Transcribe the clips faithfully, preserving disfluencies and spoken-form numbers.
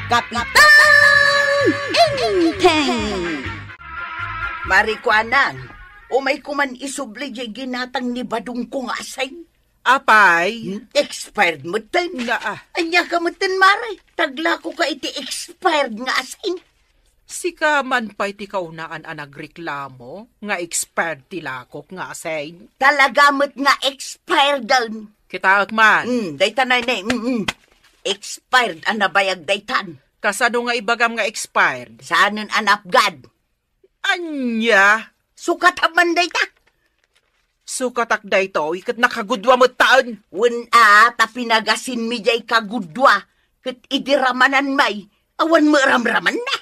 Kapitan Enteng! Mari Kuanang, umayko man isubli diay ginatang ni Badongko nga asin. Apay? Hmm, expired metten. Naa. Ania ka metten, Mari? Taglakoka iti expired nga asin. Sika man pay ti kaunaan a nagreklamo nga expired ti lakok nga asin. Talaga met nga expired. Kitaek man. Hmm, dayta nay, nay. Mm, mm. Expired a nabayag daytan. Kasano nga ibagam nga expired? Saanen a napgad. Ania? Sukatam man dayta. Sukatak daytoy ket nakagudua metten. Wen a, ta pinagasinmi diay kagudua ket idi ramanan may, awan met ramramanna.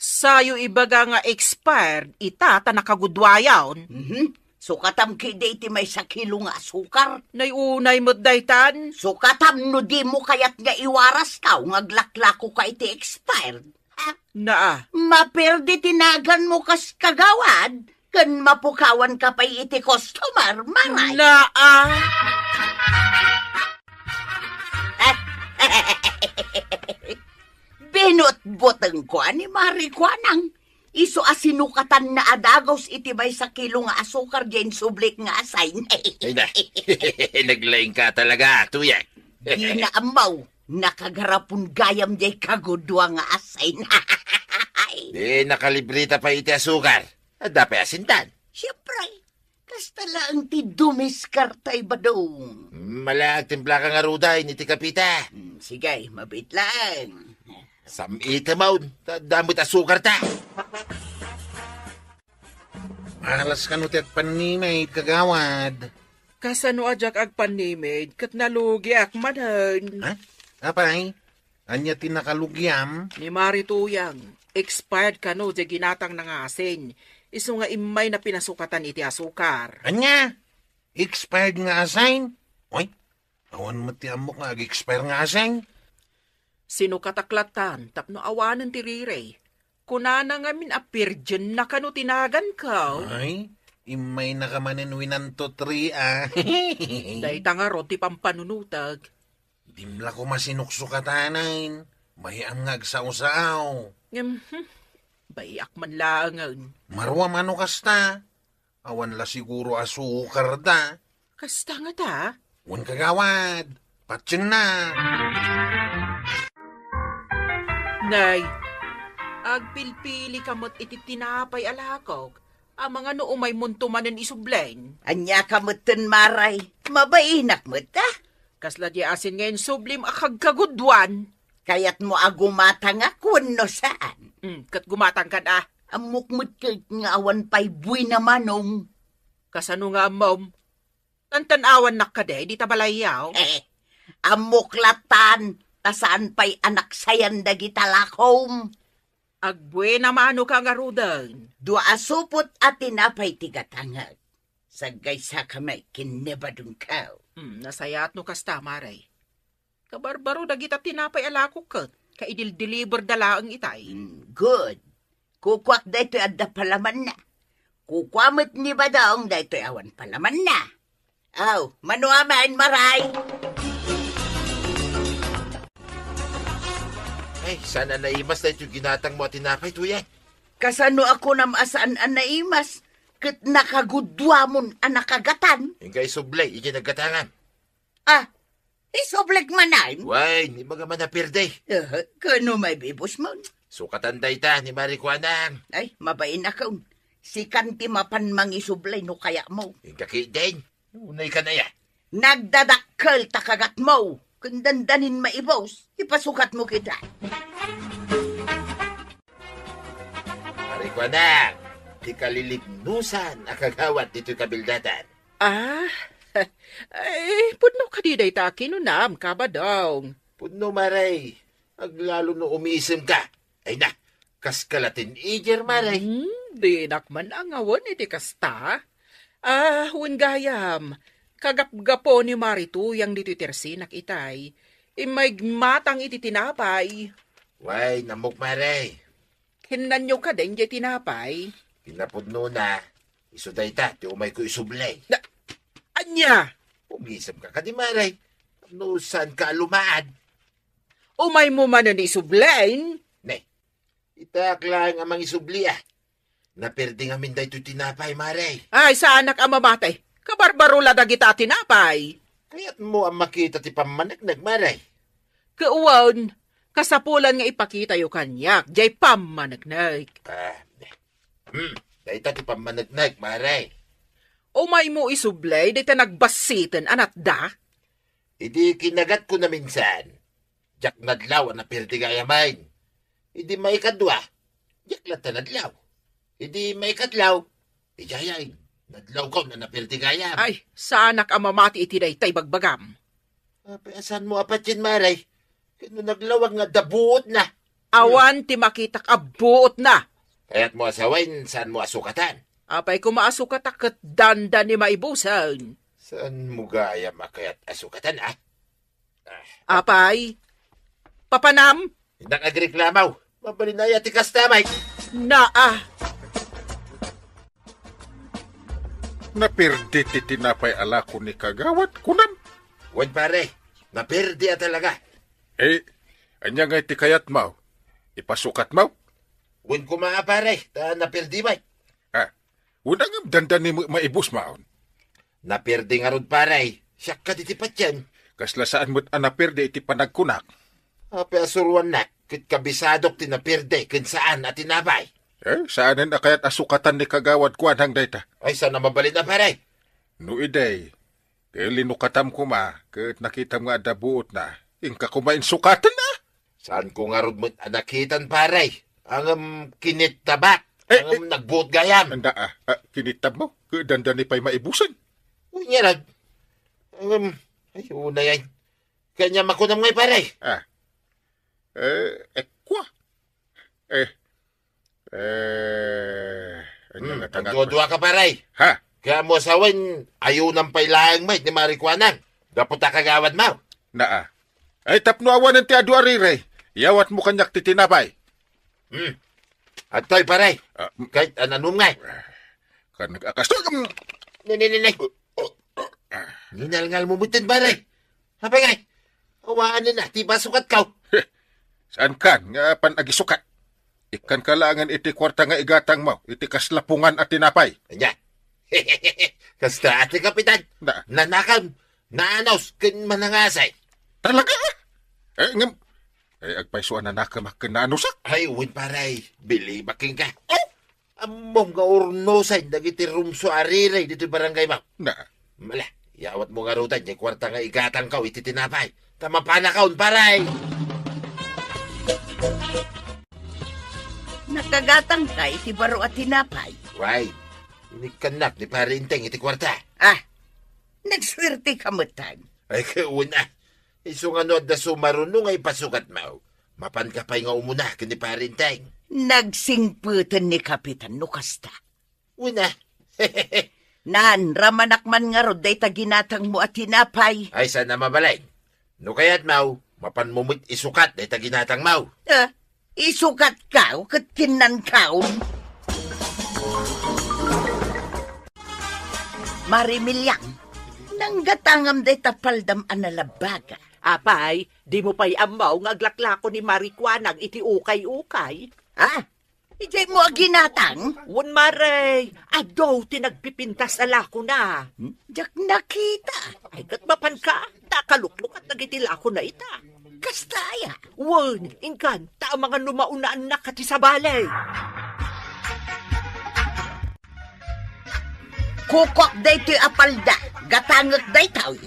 Sayo ibaga nga expired ita ta nakaguduayon. Mhm. Sukatam ketdi iti maysa kilo nga asukar. Nay unay met daytan. Sukatam no dimo kayat nga iwaraskaw nga aglaklakoka iti expired. Ha? Naa. Maperdi ti naganmo kas kagawad, ken mapukawanka pay iti customer, Mari. Naa. Binutbutengko a ni Mari Kuanang. Isu a sinukatanna a dagus iti maysa kilo nga asukar diay insublik nga asin. Ay na, naglaingka talaga, Tuyang. Dina ammo, nakagarapon gayam diay kagudua nga asin. Di nakalibreta pay iti asukar. Adda pay asintan. Siempre, kasta laeng ti dumiskarte, Badong. Mala, agtimplaka ngaruden iti kapeta. Hmm, sige, mabiit laeng. Sam-item, ta adda met asukarta. Malas kano ti agpannimid, kagawad. Kasano a diak agpannimid ket nalugiak manen. Ha? Apay? Ania ti nakalugiam? Ni Mari Tuyang, expired kano diay ginatangna nga asin. Isu nga immayna pinasukatan iti asukar. Ania? Expired nga asin? Oy, awan met ti ammok nga ag-expire nga asin. Sinukatak lattan tapno awanen ti riri. Kunana ngamin a virgin na kano ti naganko. Ay, immaynaka manen winanto three, a. Dayta ngarud ti pampanunotek. Dimla koma sinuksukatanen. Mahiam nga agsao-sao. Ngem, hmm, bayak man laengen. Maruam no kasta. Awan la siguro asukar da. Kasta ngata? Wen, kagawad, patienna. Nay, agpilpilika met iti tinapay a lakok, amangan no umaymonto manen isublen. Ania ka metten, Mari? Mabainak met, a? Kasla diay asin nga insublim a kagkaguduan. Kayatmo a gumatangak wenno saan? Hmm, ket gumatangkan a. Ammok met ket nga awan pay buena manong. Kasano nga ammom? Tantan-awannak kadi dita balayyo? Eh, ammok lattan, ta saan pay a naksayan dagita lakom. Agbuena manoka ngaruden. Dua a supot a tinapay ti gatangek. Saggaysaka met ken ni Badongko. Hmm, nasayaat no kasta, Mari. Kabarbaro dagita tinapay a lakok ket, kaidil-deliver da laeng itay. Hmm, good. Kukuak daytoy adda palamanna. Kukua met ni Badong daytoy awan palamanna. Aw, mano amin, Mari? Ay, saan a naimas daytoy ginatangmo a tinapay, Tuyang? Kasano a kunam a saan a naimas, ket nakaguduamon a nakagatan? Inka isubli, idiay naggatangam. Ah, isublik manen? Wen, ibaga man a pirdi. Eh, kano maibibusmon? Sukatan dayta ni Mari Kuanang. Ay, mabainakon. Sikan ti mapan mangisubli no kayatmo. Inka ketdin. Unay ka na ya. Nagdadakkel ta kagatmo. Ken dandanin maibus, ipasukatmo kita. Mari Kuanang, ti kalilignusan a kagawad ditoy kabildatan. Ah, ay, pudno kadi dayta a kinunam, Ka Badong. Pudno, Mari. Aglalo no umisemka. Ay na, kas ka la teenager, Mari. Hmm, dinak man angawen iti kasta. Ah, wen gayam, kagapgapo ni Mari Tuyang ditoy tersinak itay. Immayeg matang iti tinapay. Wen, ammok, Mari. Kinnanyo kadin diay tinapay? Kinapudnona, isu dayta ti umayko isubli. Na, ania? Umisemka kadi, Mari. No saanka a lumaad. Umaymo manen isubli. Ne, itak laeng a mangisubli, a. Naperdi ngamin daytoy tinapay, Mare. Ay, saanak a mamati. Kabarbaro la dagita a tinapay. Kayatmo a makita ti pammaneknek, Mare? Ket wen, kasapulan nga ipakitayo kaniak jay pammaneknek. Ah, hmm, dayta ti pammaneknek, Mare. Umaymo isubli dayta nagbassiten a natda. Idi kinagatko naminsan, diak nadlaw a naperdi gayamen. Idi maikadua, diak latta nadlaw. Idi maikatlo, idiay, nadlawkon a naperdi gayam. Ay, saanak a mamati iti dayta ibagbagam. Apay, a, saanmo a patien, Mare? Ket no naglawag nga adda buotna. Awan ti makitak a buotna. Kayatmo a sawen, saanmo a sukatan? Apay koma a sukatak ket dandani maibusen. Saanmo gayam a kayat a sukatan, a? Apay, papanam? Innak agreklamo. Mabalin aya ti kasta, Mike? Naa. Naperdi ti tinapay a lako ni Kagawad, kunam? Wen, pare. Naperdi a talaga. Eh, ania ngay ti kayatmo? Ipasukatmo? Wen koma, pare, ta naperdi, Mike. Ah, wen, ngem dandani met maibusmon? Naperdi ngarud, pare. Siak kadi ti patien. Kasla saan met a naperdi iti panagkunak. Apay a suroannak, ket kabisadok ti naperdi ken saan a tinapay. Eh, saanen a kayat a sukatan ni Kagawad Kuanang dayta? Ay, saan a mabalin a, pare? No idi, ket linukatam koma, ket nakitam nga adda buotna, inka koma insukaten, a? Saanko ngarud met a nakitan, pare. Ngem kinittabak. Eh, ngem eh. Nagbuot gayam. Anda, a, a, kinittabmo? Ket dandani pay maibusen? Uy, ngarud. Ngem, ay, unay, ay. Kanya makunam ngay, pare. Ah. Eh, ekwa. Eh, eh, anya nga tangak- Agduadua ka, pare. Ha? Kaya mo sawen, ayunan pay laeng met ni Mari Kuanang. Gapu ta kagawad mo. Naa. Ay, tapno awanen ti adu a rire, iyawatmo kaniak ti tinapay. Hmm. Adtoy, pare. Ah, mm. Kahit ananum nga. Kan nag-akas to, mm. Ne, ne, ne, ne. Ninalngal mo mutin, pare. Apay ngay? Awanen na, ti basukat kaw. Heh, saan kan nga pan agisukat? Ikkan ka laengen iti kuarta nga igatangmo, iti kaslapungan a tinapay. Anya? Kasta, ati kapitan. Na. Nanakam, naanos, ken manangasay. Talaga? Eh, ngem, eh, agpayso a nanakemak ken naanusak? Ay, wen, pare. Bilibak kenka. Oh! Ammom nga urnosen dagiti rumso a rire ditoy barangay mo. Na. Mala, iyawatmo ngaruden ti kuarta nga igatangko iti tinapay. Ta mapanakon, pare! Nakagatangka iti baro a tinapay. Why? Inikkannak ni Pare Inteng iti kuarta. Ah, nagsuerteka metten. Ay, kauna. Isu nga no adda sumaruno nga ipasukat mo, mapanka pay nga umuna ken ni Pare Inteng. Nagsingpeten ni Kapitan no kasta. Una. Nan, ramanak man ngarud dayta ginatangmo a tinapay. Ay, saan a mabalin. No kayatmo, mapanmo met isukat dayta ginatangmo. Ah, isukatka ket kinnankaon. Mari Miliang, nanggatangam dayta paldam a nalabbaga. Apay, dimo pay ammo nga aglaklako ni Mari Kuanang iti ukay-ukay? Ah, idiaymo a ginatang? Wen, Mari, adu ti nagpipintas a lakona. Hmm? Diak nakita. Ay, ket mapanka, ta kaluklukat dagiti lakona ita. Kasta aya? Wen, inkan, ta amangan no maunaannak a ti sabali. Kukok daytoy a palda, gatangek daytoy.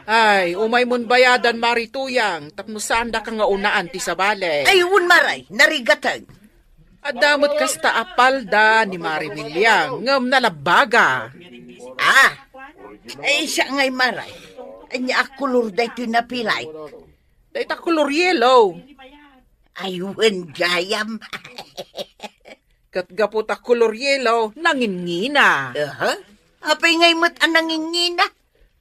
Ay, umaymon bayadan, Mari Tuyang, tapno saandaka nga unaan ti sabali. Ay, wen, Mari, narigaten. Adda met kasta a palda ni Mari Miliang, ngem nalabbaga. Ah, ay, siak ngay, Mari. Ania a kolor daytoy napilay? Dayta kolor yellow. Ay, wen gayam. Ket gapu ta kolor yellow, nangingina. Aha. Apay ngay met a nangingina?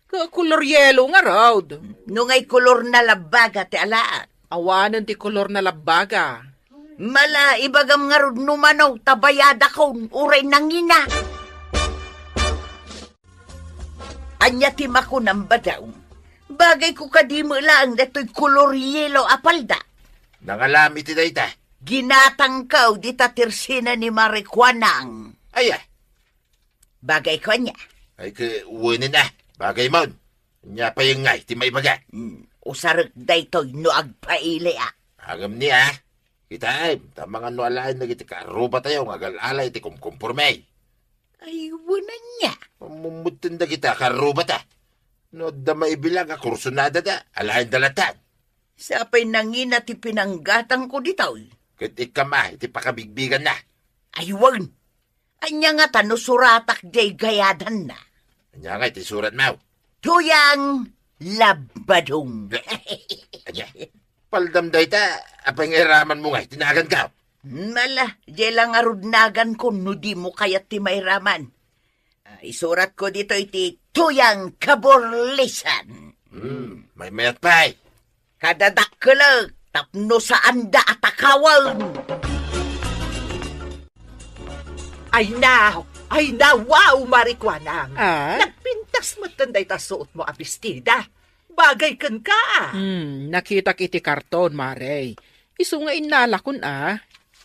Ket kolor yellow ngarud. No ngay kolor nalabbaga ti alaak? Awanen ti kolor nalabbaga. Mala, ibagam ngarud no mano ta bayadakon, uray nangina. Ania ti makunam, badaw? Bagayko kadi met laeng daytoy kolor yelo a palda. Nangalam iti dayta. Ginatangko dita tersina ni Mari Kuanang. Aya? Bagayko ania? Ay, ke, wenen a. Bagaymon. Ania pay ngay ti maibaga? Hmm, usarek daytoy no agpailiak. Ngem ni a. Kitaem, ta mangano alaen dagiti kaarrubatayo nga agal-ala iti kumkumporme. Ay, wen ania? Mummutten dagiti kaarrubata. No adda maibilang a kursunadada, alaenda latta. Sapay nangina ti pinanggatangko ditoy. Ket ikkam a iti pakabigbiganna. Ay, wen. Ania ngata no suratak diay gayadanna? Ania ngay ti suratmo? Tuyang Labbadong. Ania? Paldam dayta, apay nga iramanmo nga iti naganko? Mala, diay la ngarud naganko no dimo kayat ti mairaman. Ah, isuratko ditoy ti Tuyang Kaburlisan. Hmm, maymayat pay. Kadadakkelek tapno saanda a takawen. Ay na, ay na, wow, Mari Kuanang. Ah? Nagpintas metten dayta suotmo a bestida. Bagay kenka, ah. Hmm, nakitak iti karton, Mare. Isu nga innalakon, ah.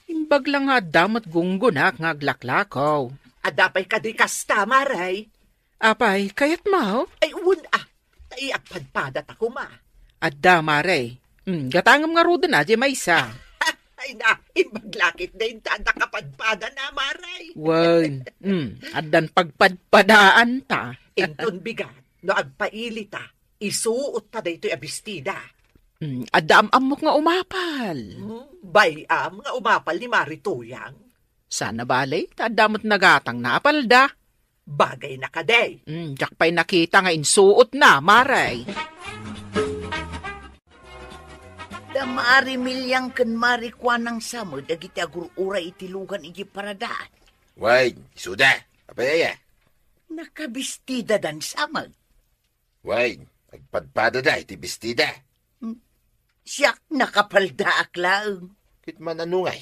Imbag la nga adda met gunggonak nga aglaklakaw. Adda pay kadi kasta, Mare? Apay, kayatmo? Ay, wen, ah. Ta agpadpadata koma. Adda, Mare. Hmm, gatangem ngaruden a, diay maysa. Ay na, imbag la ket dayta a nakapadpadana, Mare. Wen, hmm, addan pagpadpadaanta. Inton bigat, no agpailita, isuotta daytoy a bestida. Hmm, adda am-ammok nga umapal. Hmm, bay-am nga umapal ni Mari Tuyang. Saan a bale, ta adda met nagatangna a palda. Bagayna kadi. Hmm, diak pay nakita nga insuotna, Mare. Da Mari Miliang ken Mari Kuanang sa met dagiti agur-uray iti lugan idiay paradaat. Wen, isuda. Apay aya? Nakabistidadan sa met. Wen, agpadpadada iti bestida. Hmm. Siak nakapaldaak laeng. Ket man, ania ngay?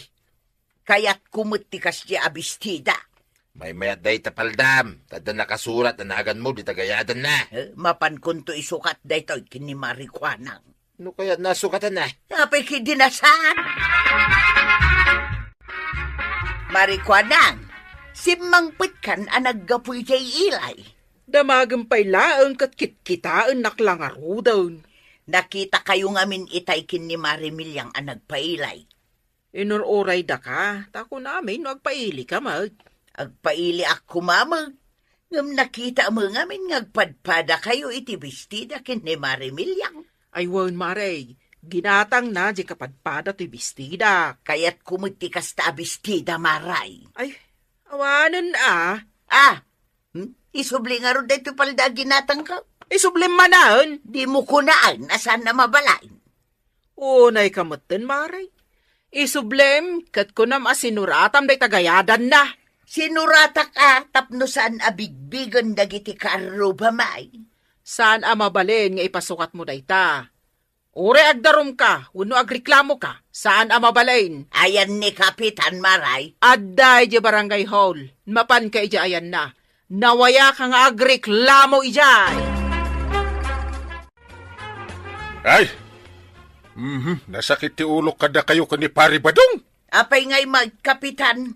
Kayatko met ti kasdiay a bestida. Maymayat dayta paldam, ta adda nakasurat a naganmo dita gayadanna. Eh, mapankonto isukat daytoy ken ni Mari Kuanang. No kayat nasukatanna? Apay ket di na saan. Mari Kuanang, simmangpetkan a naggapu idiay ilay. Damagem pay laeng ket kitkitaennak la ngaruden. Nakitakayo ngamin itay ken ni Mari Miliang a nagpailay. Inur-uray daka, ta kunami no agpailika met. Agpailiak koma met. Ngem nakitaem ngamin nga agpadpadakayo iti bestida ken ni Mari Miliang. Ay wen, Mare, ginatangna diay kapadpada toy bestida. Kayatko met ti kasta a bestida, Mare. Ay, awanen a. Ah, hmm? Isubli ngarud daytoy palda a ginatangko? Isublim manen. Dimo kunaan a saan a mabalin. Unayka metten, Mare. Isublim, ket kunam a sinuratam dayta gayadanna. Sinuratak a tapno saan a bigbigen dagiti kaarrubam, ay. Saan a mabalin nga ipasukatmo dayta. Uray agdarumka wenno agreklamoka, saan a mabalin. Ayan ni Kapitan, Mare. Adda idiay barangay hall. Mapanka idiay ayanna. Nawayaka nga agreklamo idiay. Ay! Mhm, nasakit ti ulok kadakayo ken ni Pari Badong. Apay ngay met, Kapitan?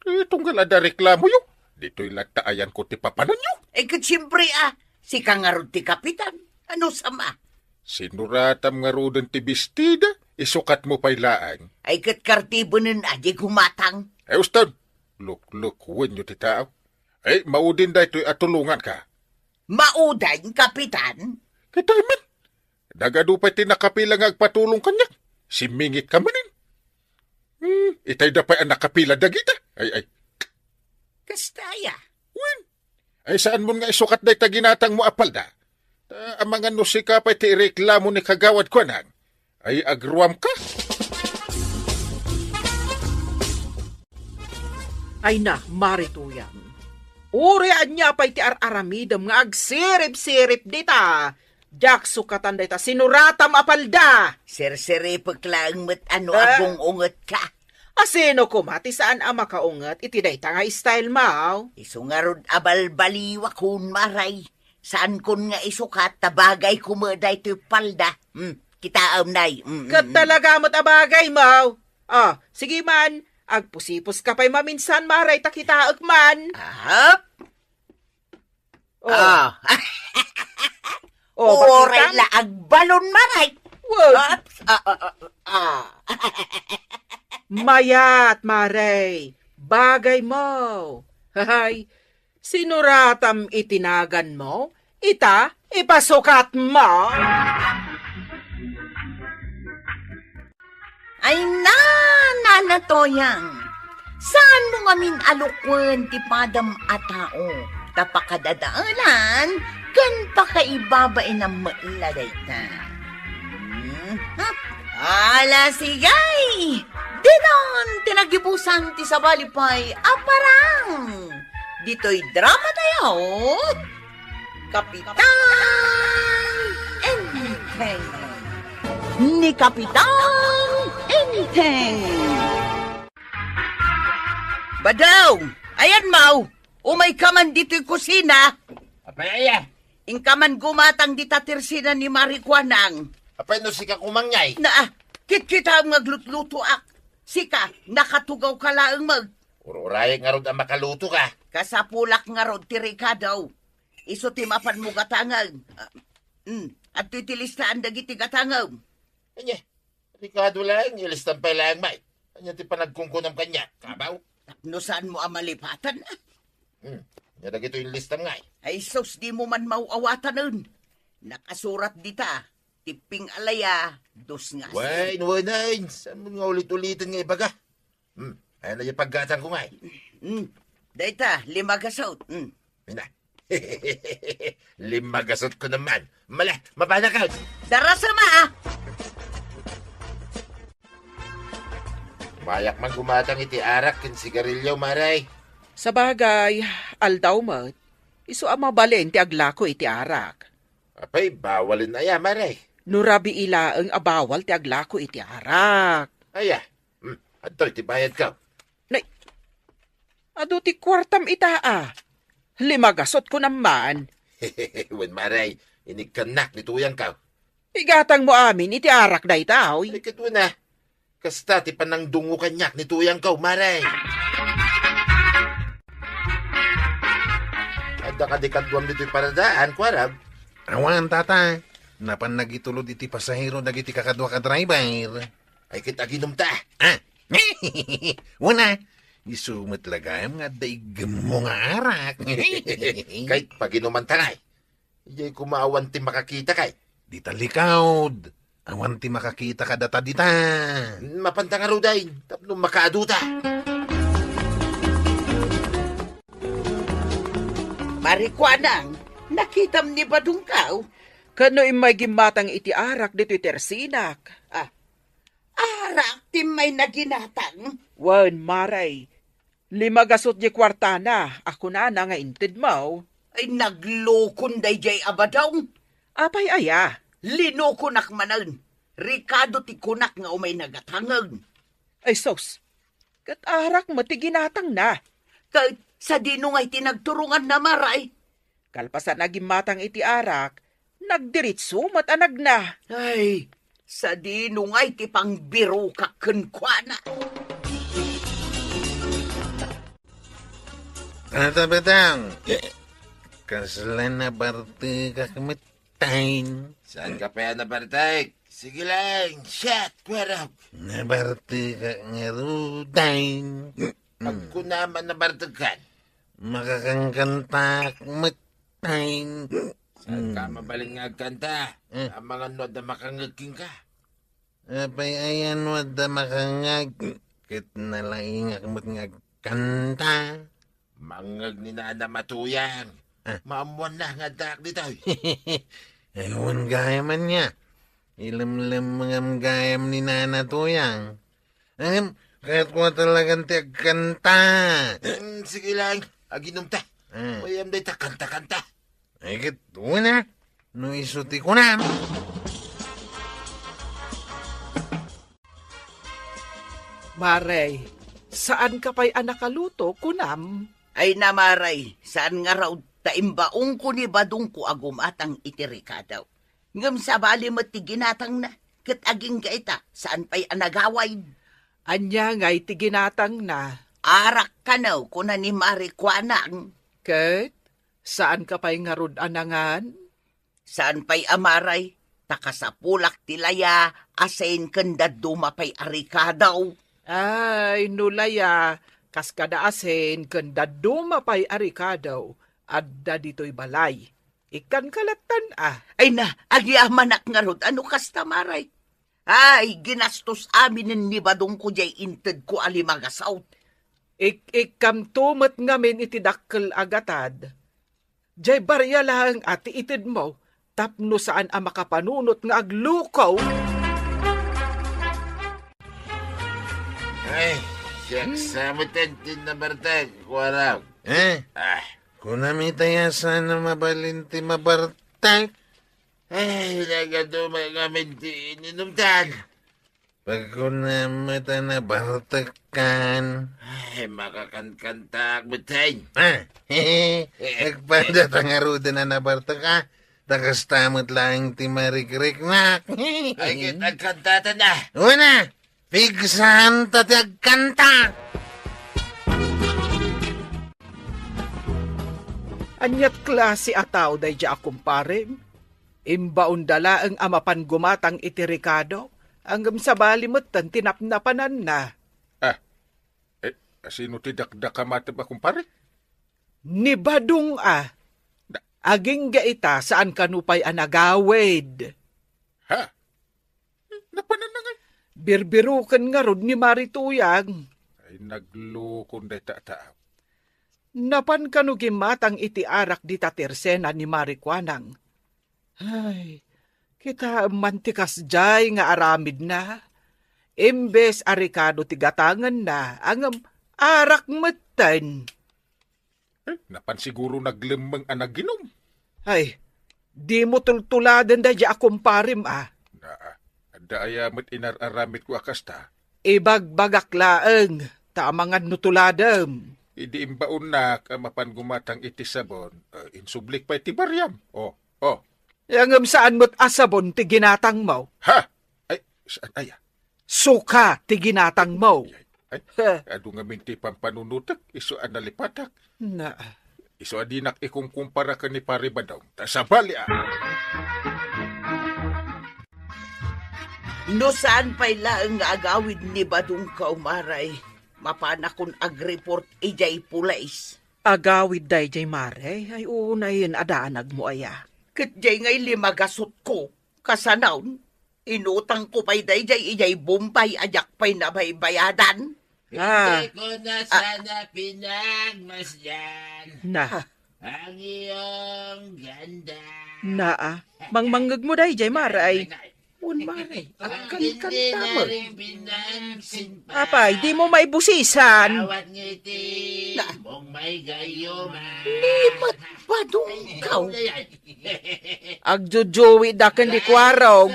Eh, tunggal adda reklamoyo. Ditoy latta ayanko ti papananyo. Eh, ket siempre, ah, sika ngarud ti Kapitan. Ano sama? Sinuratam ngaruden ti bestida, isukatmo pay laeng. Ay, ket kartibenen a di gumatang. Ay, uston. Luklukuenyo ti tao. Ay, maudin daytoy a tulonganka. Maudin, Kapitan? Kitaem man. Nagadu pay ti nakapila nga agpatulong kaniak. Simmingitka manen. Hmm, itayda pay a nakapila dagita. Ay, ay. Kasta aya. Wen. Ay, saanmon nga isukat dayta ginatangmo a palda? Ta amangan no sika pay ti ireklamo ni Kagawad Kuanang. Ay, agruamka? Ay na, Mari Tuyang. Uray ania pay ti ar-aramidem nga agsirip-sirip dita. Diak sukatan dayta sinuratam a palda. Sirsiripek laeng met a no Ah. agung-ungetka. A sino koma ti saan a makaunget iti dayta nga style mo? Isu ngarud a balbaliwakon, Mare. Saankon nga isukat ta bagayko met daytoy palda. Hmm, kitaem, Nay. Mm, mm, Ket mm. talaga met a bagaymo. Ah, sige man, agpusiposka pay maminsan, Maray, ta kitaek man. Ahap. Oh. Ah. Oh, Uray bakit la agbalon, Maray. Wag. Oops. Ah, ah, ah, ah. Mayat, Maray. Bagaymo. Hay, sinuratam iti naganmo, ita, ipasukatmo. Ay na, Nana Toyang, saanmo ngamin a lukuen ti padam a tao, ta pakadadaelan ken pakaibabainam met la dayta. Hmm, ha? Ala, sigay! Dinon ti nagibusan ti sabali pay a parang ditoy drama tayo. Kapitan Enteng. Ni Kapitan Enteng. Badaw, ayan, Maw. Umayka man ditoy kusina. Apay aya? Inka man gumatang dita tersina ni Mari Kuanang. Apay no sika kumangngay? Naa, kitkitaem nga aglutlutoak. Sika, nakatugawka laeng met. Ururayek ngarud a makalutoka. Kasapulak ngarud ti rekado. Isu ti mapanmo gatangen. Ah, mm, adtoy ti listaan dagiti gatangem. Ania, rekado laeng, ilistam pay laeng, May. Ania ti panagkunkunam kaniak, kabaw? Tapno saanmo a malipatan, ah. Hmm, ania dagitoy ilistam, ngay? Ay sus, dimo man maw-awatanen. Nakasurat dita, ti ping-alaya, dos nga asin. Wen, wen, ay, saanmo nga ulit-uliten nga ibaga? Hmm, ayan na yung paggatang ko, ngay. Hmm, dayta, lima gasot. Hmm. Ina. Lima gasot ko naman. Mala, mapanakan. Darasama, ah! Mayak man gumatang iti arak ken sigarilyo, Maray. Sabagay, aldaw met, isu a mabalin ti aglako iti arak. Apay, bawalen aya, Maray? No rabii laeng a bawal ti aglako iti arak. Aya, hmm, adtoy ti bayadko. Nay, adu ti kuartam ita, a. Lima gasot ko naman. Wen, Maray, inikkannak ni tuyangko. Igatangmo amin iti arak dayta, oy. Ay, ket wen a. Kasta ti panangdungngo kaniak ni tuyangko, Maray. Adda kadi kaduam ditoy paradaan, kuarag? Awan, tata. Napan nagitulod iti pasahero dagiti kakaduak a driver. Ay, ket aginumta. Ah? Wen a. Isu met la gayam nga adda iggemmo nga arak. Ket paginumanta ngay. Idiay koma awan ti makakita kay. Dita likaud. Awan ti makakita kadata dita. Mapanta ngaruden, tapno makaaduta. Mari Kuanang, nakitam ni Badongkaw? Ken no immay gimmatang iti arak ditoy tersinak. Ah, arak ti immay naginatang? Wen, Maray. Lima gasut diay kuartana a kunana nga intedmo. Ay, naglokon daydiay a Badong. Apay aya? Linokonak manen. Rekado ti kunak nga umay nagatangen. Ay, sus. Ket arak met ti ginatangna. Ket sadino ngay ti nagturonganna, Maray? Kalpasan a gimmatang iti arak, nagdiritso met a nagna. Ay, sadino ngay ti pangbirokak kenkuana? Tata Badong, kasla nabartekak met, Tay. Saanka pay a nabartek? Sige lang, shot, kuarog. Nabartekak ngaruden. Agkunam a nabartekkan. Makakangkantaak met, Tay. Saanka mabalin nga agkanta? Eh. Amangan no adda makangngeg kenka. Apay aya no adda makangngeg, ket nalaingak met nga agkanta. Mangngeg ni nanam a tuyang. Ah. Maammoanna nga addaak ditoy. Ay, wen gayam ania. Ilemlemmengam gayam ni nana tuyang. Ngem, kayatko a talagan ti agkanta. Mm, sige lang, aginumta. Ah. Mayam dayta kanta-kanta. Ay, ket wen a, no isu ti kunam. Maray, saanka pay a nakaluto, kunam? Ay na, Maray, saan ngarud. Ta imbaonko ni Badongko a gumatang iti rekado. Ngem sabali met ti ginatangna, ket agingga ita, saan pay a nagawid. Ania ngay ti ginatangna? Arak kano, kuna ni Mari Kuanang. Ket saanka pay ngarud a nangan? Saan pay a Mari, ta kasapulak ti laya, asin ken dadduma pay a rekado. Ay, no laya, kas kada asin ken dadduma pay a rekado, adda ditoy balay. Ikkanka lattan a. Ay na, agyamanak ngarud, ano kasta, Mari? Ay, ginastos aminen ni Badongko diay intedko a lima gasut. Ik-, ikkamto met ngamin iti dakkel a gatad. Diay baria laeng a ti itedmo, tapno saan a makapanunot nga aglukaw. Ay, siak Hmm? sa meten ti nabartek, kuarang. Eh? Ah. Kunami tayo saan a mabalin ti mabartek? Ay, nagaduma ngamin ti ininumtan. Pagkunam met a nabartekkan. Ay, makakankantaak met, ay. Ah, agpada ta ngaruden a nabartek, ah. Ta kasta met laeng ti marikriknak. Ay, ket agkantatan na. Una, pigsaanta ti agkanta. Aniat klase a tao daydiay a kumparem? Imbaonda laeng a mapan gumatang iti rekado, ngem sabali metten ti napnapananna. Ah, eh, sino ti dakdakam a kumpare? Ni Badong a. Da- Agingga ita, saan kano pay a nagawid. Ha? Napanan na ngay. Birbiruken ngarud ni Mari Tuyang. Ay, naglukon dayta a tao. Napan kano gimmatang iti arak dita tersena ni Mari Kuanang. Ay, kitaem man ti kasdiay nga aramidna. Imbes a rekado ti gatangenna, ngem arak metten. Eh, napan siguro naglemmeng a naginom. Ay, dimo tultuladen daydiay a kumparem a. Naa, adda aya met inar-aramidko a kasta? Ibagbagak laeng, ta amangan no tuladem. Idi imbaonnak a mapan gumatang iti sabon, eh, insublik pay ti bariam. Oh, oh. Ya ngem saan met a sabon ti ginatangmo? Ha? Ay, saan aya? Suka ti ginatangmo. Ay, ay, Huh? Adu ngamin ti pampanunotek, isu a nalipatak. Na. Isu a dinak ikumkumpara ken ni Pare Badong. Ta sabali a. No saan pay laeng nga agawid ni Badong Kaumaray, mapanakon agreport idiay pulis. Agawid daydiay, Mare? Ay, unayen a danagmo aya. Ket diay ngay lima gasutko, kasanaon, inutangko pay daydiay idiay Bombay a diak pay nabaybayadan. Ah. Hindi ko na Ah. sana pinagmasdan Na. ang iyong ganda. Naa. Mangmangngegmo daydiay, Mare, ay. Wen, Mare, agkankanta met. Apay, dimo maibusisan. Bawat ngiti Na. mong may gayuma. Ni met Badong Kaw. Agjujuwi da ken ni Kuarog,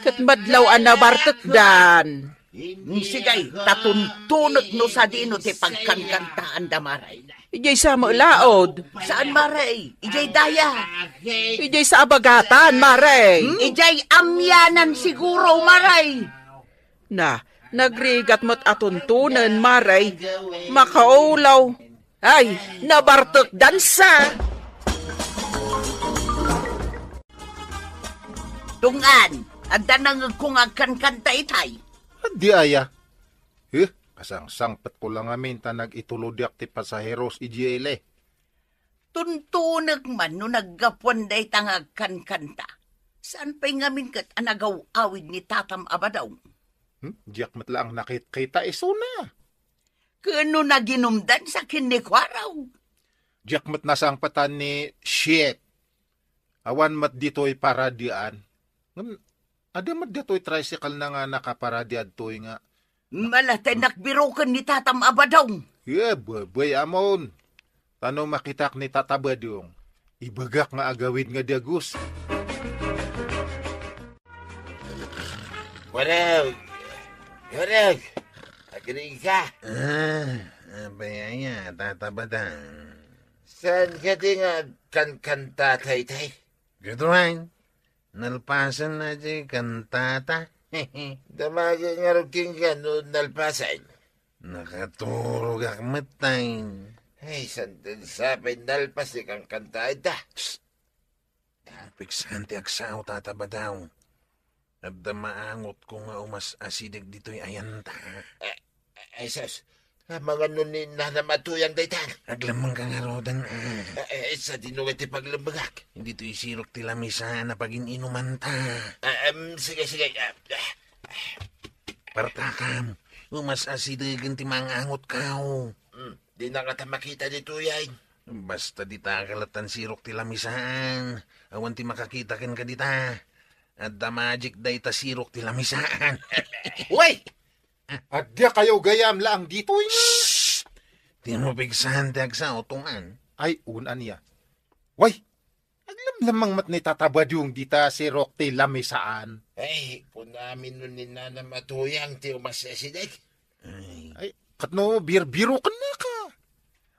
ket madlaw a nabartekdan. Mm, sige, ta tuntunek no sadino ti pagkankantaanda, Mare. Idiay sa met laod. Saan, Mare? Idiay daya. Idiay sa abagatan, Mare. Hmm? Idiay amyanan siguro, Mare. Na, nagrigat met a tuntunen, Mare. Makaulaw. Ay, nabartekdan sa. Tungan, adda nangngegko nga agkankanta itay. Adi aya? Eh, kasangsangpetko la ngamin ta nagitulodiak ti pasaheros idiay ili. Tuntunek man no naggapuan dayta nga agkankanta. Saan pay ngamin ket a nagaw-awid ni tatam a Badong? Hmm? Diak met laeng nakitkita isuna. Ken no naginumdan sa ken ni Kuarog? Diak met nasangpetan ni Shit. Awan met ditoy paradian. Ngem, adda met ditoy tricycle na nga nakaparadiad toy nga. Malatay nakbiroken ni tatam a Badong. Yeah, babay amon. Tano makitak ni Tata Badong. Ibagak nga agawid nga dagus. Warag! Warag! Agring ka! Ah, apay aya, Tata Badong? Saan kadi nga agkankanta daytay? Gudruan, nalpasen na di kantata. Damagek ngarud kenka no nalpasen. Nakaturogak metten. Ay, saan ti sapay nalpas ti kankanta ita? Pigsan ti agsao, Tata Badaw. Adda maangotko nga umas-asideg ditoy ayanta. Ay, sus. Amangan no ni Nanam a Tuyang daytan. Aglemmengka ngaruden, a. Ay, sadino nga ti paglemmengak? Ditoy sirok ti lamisaan a pagin-inumanta. Ah, em, sige, sige. Ah, ah. Partakam, umas-asidegen ti mangangotko. Hmm, di na ngata makita ditoy ay. Basta dita kalatan sirok ti lamisaan. Awan ti makakita kenka dita. Adda magic dayta sirok ti lamisaan. Way! Adda kayo gayam laang ditoy? Shh! Ti mapigsan ti agsao, Tungan. Ay, un ania. Way! Aglamlamang met ni Tata Badong dita sirok ti lamisaan. Ay, kunamin no ni Nanam a Tuyang ti umas-asideg. Ay. Ay, ket no birbirokenna ka.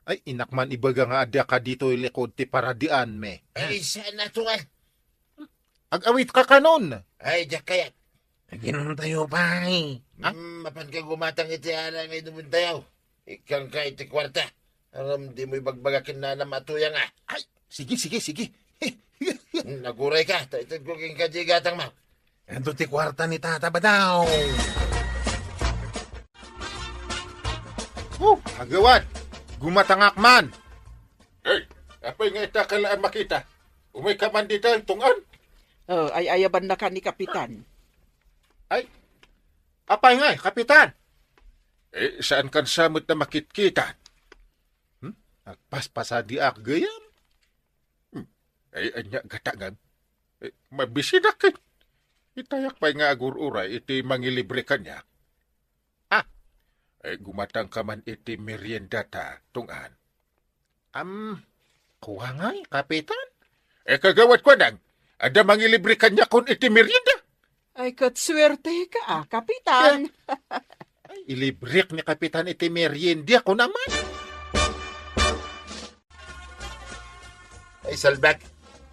Ay, innak man ibaga nga adda ka ditoy likod ti paradian, me. Ay, saan a Tungan? Ag-awit ka kanon. Ay, diak kayat. Aginum tayo pay. Ha? Hmm, mapan ka gumatang iti ara nga inumen tayo. Ikkan ka iti kuarta. Aram, di mo ibagbaga ken Nanam a Tuyang, a. Ay, sige, sige, sige. Naguray ka, ta ited ko ken kadi gatang mo. Adu ti kuarta ni Tata Badaw. Oh, agawad, gumatangak man. Hey, apay nga ita ka laeng makita? Umay ka man dita, Tungan? Oh, ay-ayaban na ka ni Kapitan. Ay, apay nga, Kapitan? Eh, saan kan sa met na makitkita? Hmm? Agpaspasadiak gayam? Hmm. Ay, anya gatangam? Eh, mabisidak ket. Itayak pay nga agur-uray iti mangilibre kaniak. Ah, eh, gumatang ka man iti merienda ta, Tungan. Am, kua ngay, Kapitan? Eh, kagawad ko nang, adda mangilibre kaniakon iti merienda. Ay, ket suerte ka, ah, Kapitan. Eh, ay, ilibrek ni Kapitan iti merienda, ako naman. Ay, salbag.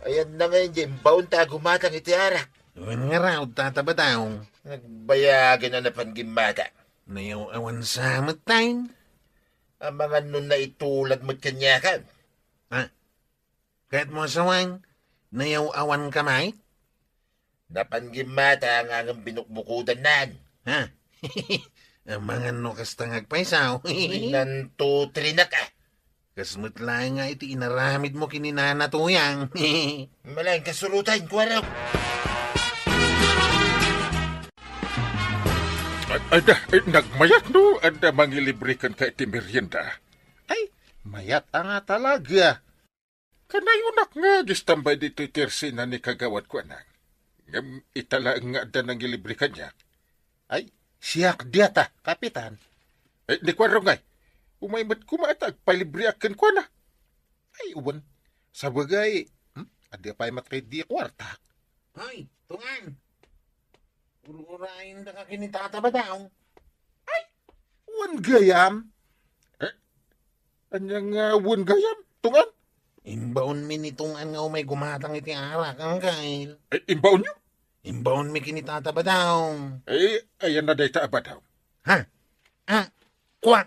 Ayan na ngayon, di imbaon ta gumatang iti arak. Wen nga raw, Tata Badaw. Nagbayagan na napan gimmata. Nayaw awan sa met tayo. Amangan no naitulad met kaniakan. Ha? Kayat mo asawang, nayaw awan ka, Mike? Napan gimmata nga ngem binukbukudan nan. Ha? Amangan no kasta nga agpaysaw. Nantutrinak, ah. Kas met laeng nga iti inaramid mo ken ni Nana Tuyang. Malaeng kasurutan, kuwaraw. Ay, ay, da, ay, nagmayat no, adda mangilibre kenka iti merienda. Ay, mayat a nga talaga. Kanayonak nga agistambay ditoy tersina ni kagawad ko, anak. Ngem ita laeng nga adda nangilibre kaniak. Ay, siak diata, Kapitan. Ay, ni kuwaraw ngay, umay met koma ta agpalibriak kenkuana. Ay, wen. Sabagay, hmm? Adda pay met kay di kuwarta. Hoy, Tungan. Ur-urayen da ka ken ni Tata Badaw. Ay, wen gayam. Eh, anya nga wen gayam, Tungan? Imbaon mi ni Tungan nga umay gumatang iti arak, Angkel. Eh, imbaon yo? Imbaon mi ken ni Tata Badaw. Eh, ayan na dayta a Badaw. Ha? Ah, kwa?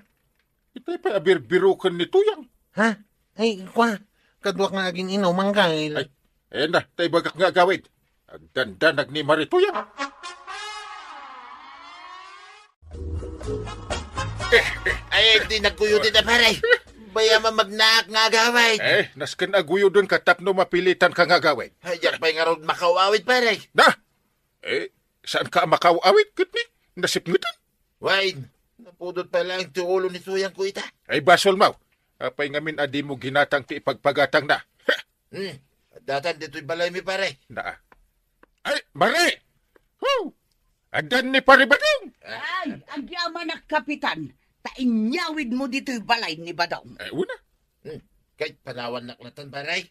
Itay pay a birbiroken ni Tuyang. Ha? Ay, kwa? Kaduak nga agin-inum, Angkel. Ay, ayan na, tay bagak nga agawid. Agdandanag ni Mari Tuyang. Eh, eh. Ay, di nagkuyod ita, pare. Baya mamagnaak nga agawid. Eh, nasken aguyoden ka tapno mapilitan ka nga agawid. Ay, diak pay ngarud makaw-awid, pare. Na? Eh, saan ka makaw-awid, ket ni? Nasipngetan? Wine, napudot pay laeng ti ulo ni Tuyang ko ita. Ay, basol mo. Apay ngamin a di mo ginatang ti ipagpagatang na? Hmm, addatan ditoy balay mi, pare. Naa. Ay, Mari! Hu! Addan ni Pare Badong! Ay, agyamanak, Kapitan, ta inyawid mo ditoy balay ni Badong. Ay, una. Hmm, kay panawan nak latan, pare.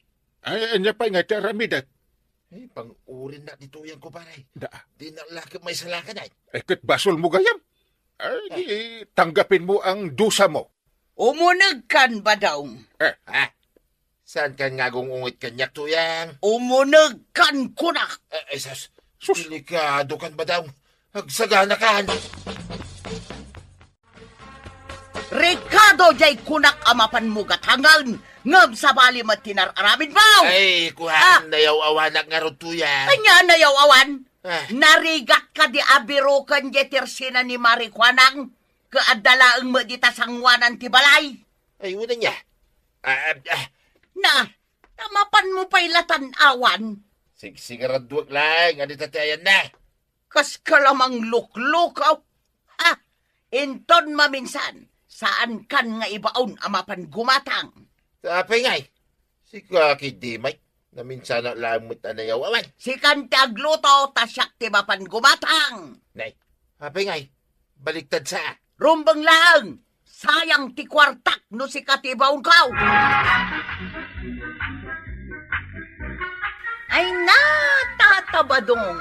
Ay, anya pay nga ti aramidek? Ay, pang-urin na ditoy yan ko, pare. Da. Di na laki may salakad, ay. Ay, ket basol mo gayam. Ay, tanggapin mo ang dusa mo. Umuneg kan, Badong. Eh. Ah, Saankan nga agung-unget kaniak, Tuyang? Umunegkan kunak! Eh, eh, sus, sus, delikadokan, Badong. Agsaganakan. Rikado jay kunak a mapanmo gatangen, ngem sabali met ti nar-aramidmo! Ay, kuan, ah, nayaw-awanak ngarud, Tuyang. Ania nayaw-awan? Ah. Narigatka di abiroken jay tersena ni Mari Kuanang, ket adda laeng met dita sangoanan ti balay. Ay, wen ania? Ah, ah, ah. Na, ta mapanmo pay la tan-awan. Sigsigaraduek laeng a dita ti ayanna. Kas ka la mangluklukaw. Ha? Inton maminsan, saankan nga ibaon a mapan gumatang. Apay ngay? Sika ketdi, Mike. Naminsanak laeng met a nayaw-awan. Sikan ti agluto, ta siak ti mapan gumatang. Nay, apay ngay? Baliktad sa. Rumbeng laeng! Sayang ti kuartak no sika ti ibaonko! Ay na, Tata Badong!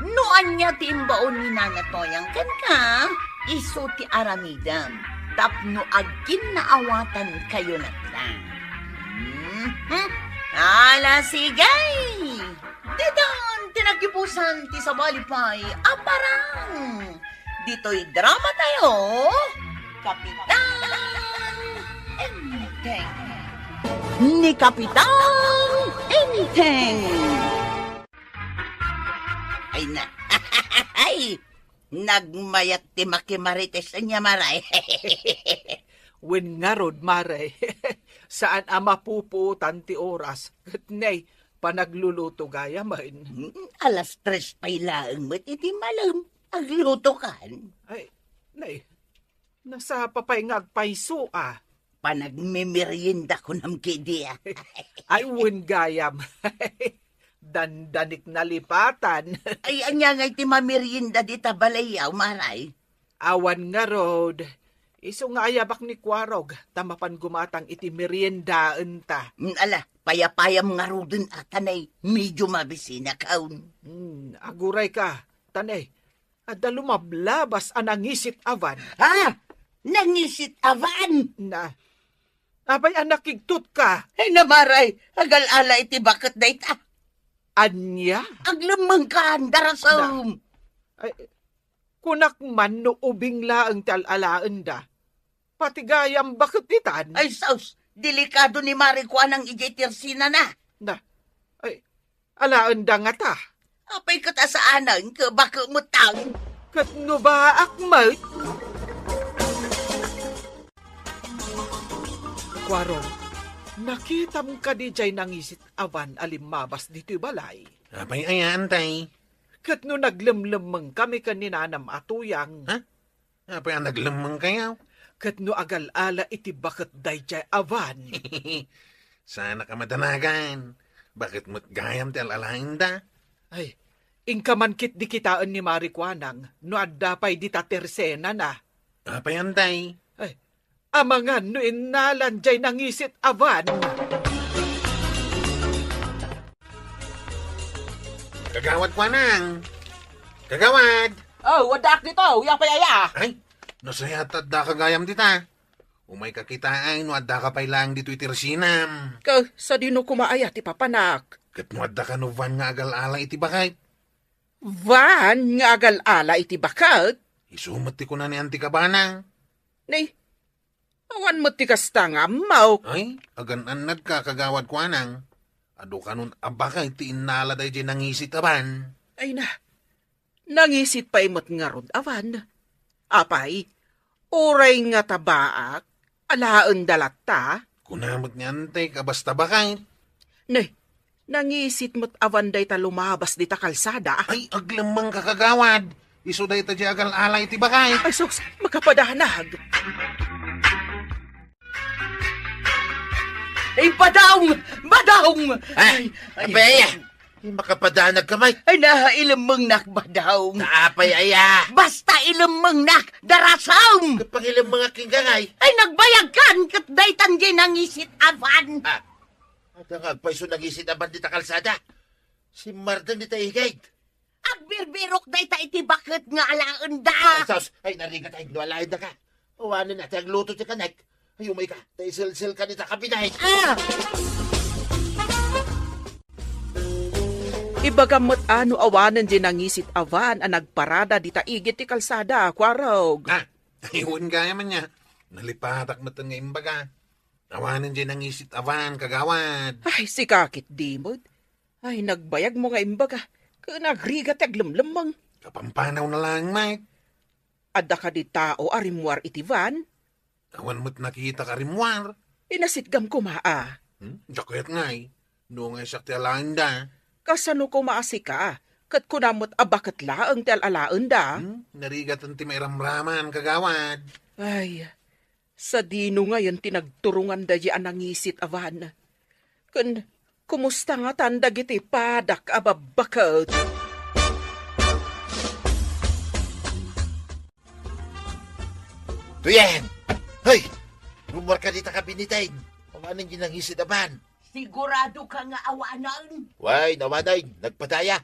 No ania ti imbaon ni Nana Toyang kenka, isu ti aramidem tapno agkinnaawatankayo latta. Mhm. Ala, sige! Didin ti nagibusan ti sabali pay a parang. Ditoy drama tayo, Kapitan Enteng. Ni Kapitan Enteng. Ay na. Ay, nagmayat ti makimarites ania, Mare. Wen ngarud, Mare. Saan a mapupuotan ti oras. Ket nay, panagluluto gayamen. Hmm, alas tres pay laeng met iti malem. Aglutokan. Ay, nay, nasapa pay nga agpayso a. Panagmemerienda kunam ketdi a. Ay, wen gayam. Dandanik nalipatan. Ay, ania ngay ti mamerienda dita balay, Mare? Awan ngarud. Isu nga ayabak ni Kuarog, ta mapan gumatang iti meriendaenta. Mm, ala, payapayam ngaruden a ta nay, medio mabisinak. Hmm, agurayka, ta nay, adda lumablabas a nangisit a van. Ha? Nangisit a van? Na, apay a nakigtotka? Ay, na, Mare, agal-ala iti baket dayta. Ania? Aglemmengkan, darasem. Na, ay, kunak man no ubing laeng ti al-alaenda. Pati gayam baket itan. Ay, sus! Delikado ni Mari Kuanang idiay tersenana. Na, ay, alaenda ngata. Apay ket a saanen, ket baket met. Ket no baak met? Kuarog, nakitam kadi jay nangisit a van a limmabas ditoy balay? Apay aya, Antay? Ket no naglemlemmengkami ken ni nanam a Tuyang. Ha? Apay a naglemmengkayo? Ket no agal-ala iti baket dayjay a van. Saanak a madanagan. Baket met gayam ti al-alaenda. Ay, inka man ketdi kitaen ni Mari Kuanang no adda pay dita tersenana. Apay, Antay? Ay, amangan no innalan jay nangisit a van. Kagawad Kuanang! Kagawad! Oh, addaak ditoy. Apay aya? Ay, nasayaat ta addaka gayam dita. Umayka kitaen no addaka pay laeng ditoy tersenam. Ket sadino koma aya ti papanak? Ket no adda kano van nga agal-ala iti baket? Van nga agal-ala iti baket? Isu met ti kuna ni Anti Kabana. Ni, awan met ti kasta nga ammok. Ay, agan-annadka, Kagawad Kuanang. Adu kanon a baket ti innala dayjay nangisit a van. Ay na, nangisit pay met ngarud a van. Apay, uray ngata baak, alaenda latta? Kuna met ni Antek a basta baket. Ne, nangisit met a van dayta lumabas dita kalsada. Ay, aglemmengka, Kagawad. Isu dayta jay agal-ala iti baket. Ay, sus, makapadanag. Ay, Badong! Badong! Ah, ay, apay aya? Ay, makapadanag ka, Mike. Ay, na, ilemmengnak, Badong. Apay aya? Basta ilemmengnak, darasem! Ket pangilemmengak kenka ngay? Ay, nagbayagkan, ket daytan jay nangisit a van. Ah, adda nga agpayso nangisit a van dita kalsada. Simmardeng dita igid. Agbirbirok dayta iti baket nga alaenda. Ay, sus! Ay, narigat ay, no alaendaka. Awanen a ti agluto ti kanek. Ay, umayka, ta iselselka dita kabinay. Ah! Ibagam met a no awanen diay nangisit a van a nagparada dita igid ti kalsada, Kuarog. Ah, ay, wen gayam ania. Nalipatak met nga imbaga. Awanen diay nangisit a van, kagawad. Ay, sika ketdi met. Ay, nagbayagmo nga imbaga. Ken agrigat ti aglemlemmeng. Kapampanaw na laeng, Mike. Adda kadi tao a rimmuar iti van? Awan met nakitak a rimmuar. Inasitgam koma a. Hmm? Diak kayat ngay. No nga siak ti alaenda. Kasano koma a sika? Ket kunam met a baket laeng ti al-alaenda. Hmm? Narigaten ti mairamraman, kagawad. Ay, sadino ngayen ti nagturonganda diay a nangisit a van? Ken kumusta ngatan dagiti padak a babbaket? Tuyen! Hoy! Rummuarka dita kabineteng. Awanen diay nangisit a van. Sigurado ka nga awanen? Way, awanen. Nagpadaya.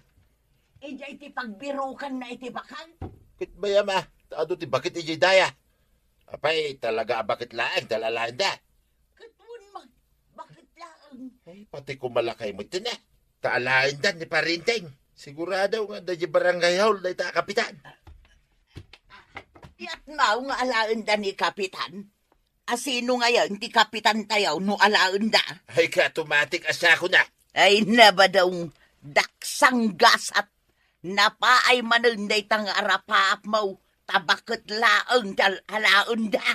Idiay ti pagbirukanna iti baket? Ket bayam a, ta adu ti baket idiay daya. Apay, talaga a baket laeng ti al-alaenda. Ket wen, ma-, baket laeng. Ay, pati koma lakay met ken, eh. Ta alaendan ni Parinteng. Sigurado nga adda diay barangay hall dayta a kapitan. Yatmaw nga alaendan ni kapitan. A sino ngayen ti kapitantayo no alaenda? Ay, ka automatic a siakon a. Ay, nabadong daksang gasat. Napaay manen dayta nga arapaapmo, ta baket laeng ti al-alaenda.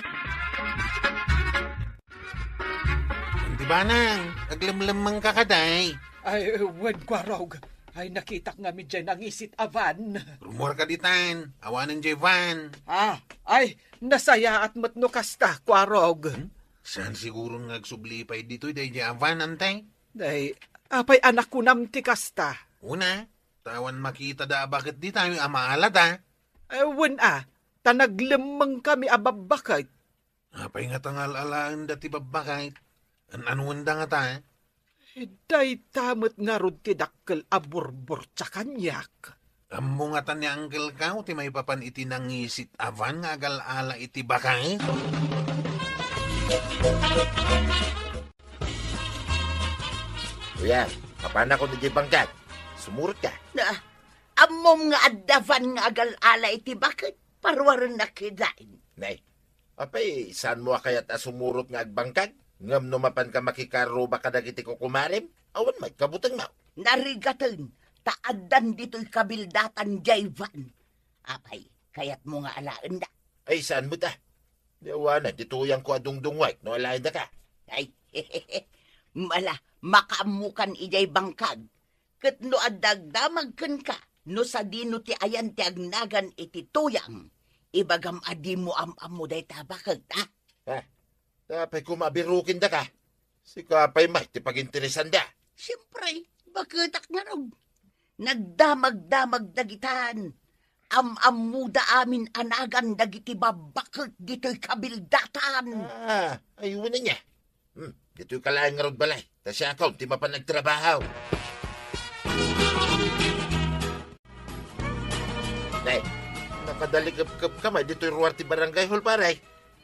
Di ba nang aglemlemmengka kadi? Ay, wen, Kuarog. Ay, nakitak ngamin diay nangisit a van. Rummuarka ditan, awanen diay van. Ah, ay, nasayaat met no kasta, Kuarog. Hmm? Saan siguron nga agsubli pay ditoy daydiay a van, Anteng? Day, apay a nakunam ti kasta? Una, ta awan makitada a baket ditayo a maalada. Eh, wen a, ta naglemmengkami a babbaket. Apay ngata nga al-alaenda ti babbaket? An-anuenda ngata? Eh, dayta met ngarud ti dakkel a burburtsa kaniak. Ammo ngata ni Uncle Kao ti maipapan iti nangisit a van nga agal-ala iti baket? Kuya, apanakon idiay bangkag. Sumurotka. Na, ammom nga adda van nga agal-ala iti baket? Paruarennak ketdin. Nay, apay, saanmo a kayat a sumurot nga agbangkag? Ngem no mapanka makikarruba kadagiti kukumarem, awan met kabutengmo. Narigaten, ta addan ditoy kabildatan diay van. Apay, kayatmo nga alaenda? Ay, saan met a? Di awanen ti tuyangko a dungdunguek no alaendaka. Ay, mala, makaammokan idiay bangkag. Ket no adda agdamag kenka, no sadino ti ayan ti agnagan iti tuyang, ibagam a dimo am-ammo dayta a baket, ha? Ha? Apay koma a birukendaka? Sika pay met ti paginteresanda. Siempre, baketak ngarud. Nagdamagdamag dagitan. Am-ammoda amin a nagan dagiti babbaket ditoy kabildatan. Ah, ayuna niya. Hmm, ditoy ka laeng ngarud balay. Ta siakon ti mapan agtrabaho. Nay, nakadalikepkep ka may ditoy ruar ti barangay hall, pare.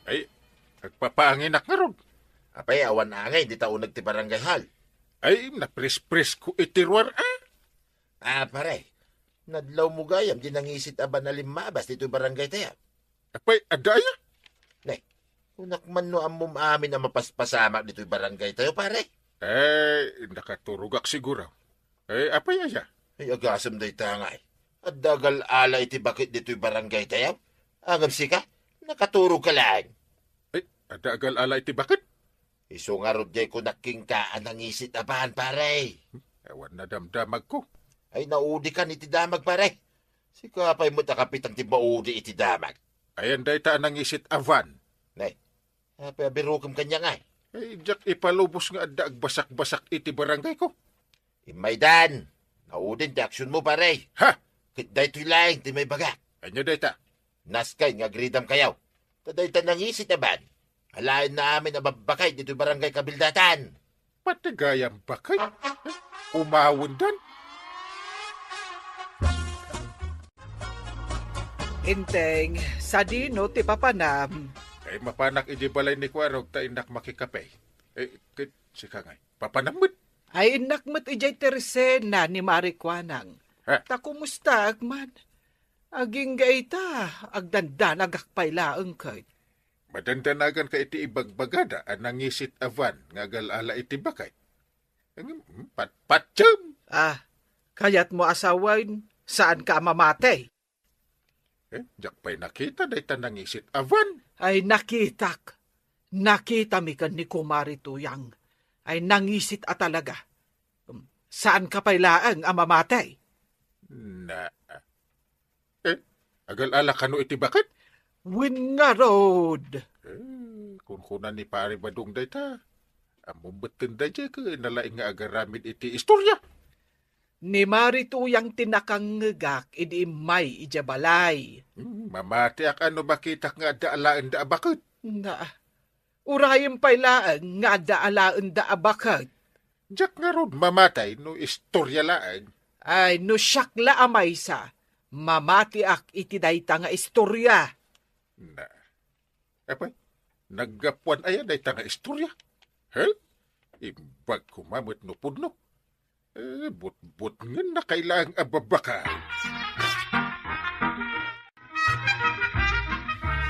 Ay, agpapaanginak ngarud. Apay, awan angay dita uneg ti barangay hall. Ay, naprispresko iti ruar, ah. Ah, pare, nadlawmo gayam di nangisit a van a limmabas ditoy barangay tayo. Apay, adda aya? Nay, kunak man no ammom amin a mapaspasamak ditoy barangay tayo, pare. Eh, nakaturogak siguro. Eh, apay aya? Ay, agasem dayta ngay. Adda agal-ala iti baket ditoy barangay tayo. Angem sika, nakaturog ka laeng. Eh, adda agal-ala iti baket? Isu ngarud jay kunak kenka a nangisit a van, pare. Awan nadamdamagko. Ay, naudikan iti damag, pare. Sika pay met a kapitan ti maudi iti damag. Ayan dayta a nangisit a van. Nay, apay a birukem kaniak ngay? Ay, diak ipalubos nga adda agbasakbasak iti barangay ko. Immaydan, naudin ti aksionmo, pare. Ha? Ket daytoy laeng ti maibagak. Ania dayta? Naskay nga agridam kayo. Ta dayta nangisit a van. Alaenna amin a babbakay ditoy barangay kabildatan. Pati gayam bakay. Umawendan. Inteng, sadino ti papanam? Ay, mapanak idiay balay ni Kuarog ta innak makikape. Eh, ket sika ngay, papanam met. Ay, innak met idiay tersena ni Mari Kuanang. Ha? Ta kumustaak man? Agingga ita, agdandanagak pay laeng ket. Madandanaganka iti ibagbagada a nangisit a van nga agal-ala iti baket. Ngem, hmm, pat-, patiem! Ah, kayatmo a sawen, saanka a mamati? Eh, diak pay nakita dayta nangisit a van. Ay, nakitak. Nakitami ken ni Kumari Tuyang. Ay, nangisit a talaga. Hmm, saanka pay laeng a mamati? Na, eh, agal-ala kano iti baket? Wen ngarud. Eh, kunkuna ni Pare Badong dayta. Ammom metten daydiay ket nalaing nga agaramid iti istoria. Ni Mari Tuyang ti nakangngegak idi immay idiay balay. Hmm, mamatiak a no makitak nga adda alaenda a baket. Nga, urayem pay laeng nga adda alaenda a baket. Diak ngarud mamati no istoria laeng. Ay, no siak la a maysa, mamatiak iti dayta nga istoria. Na, apay, naggapuan aya dayta nga istoria? He? Imbag koma met no pudno. Eh, butbutngen na kailaang a babaka.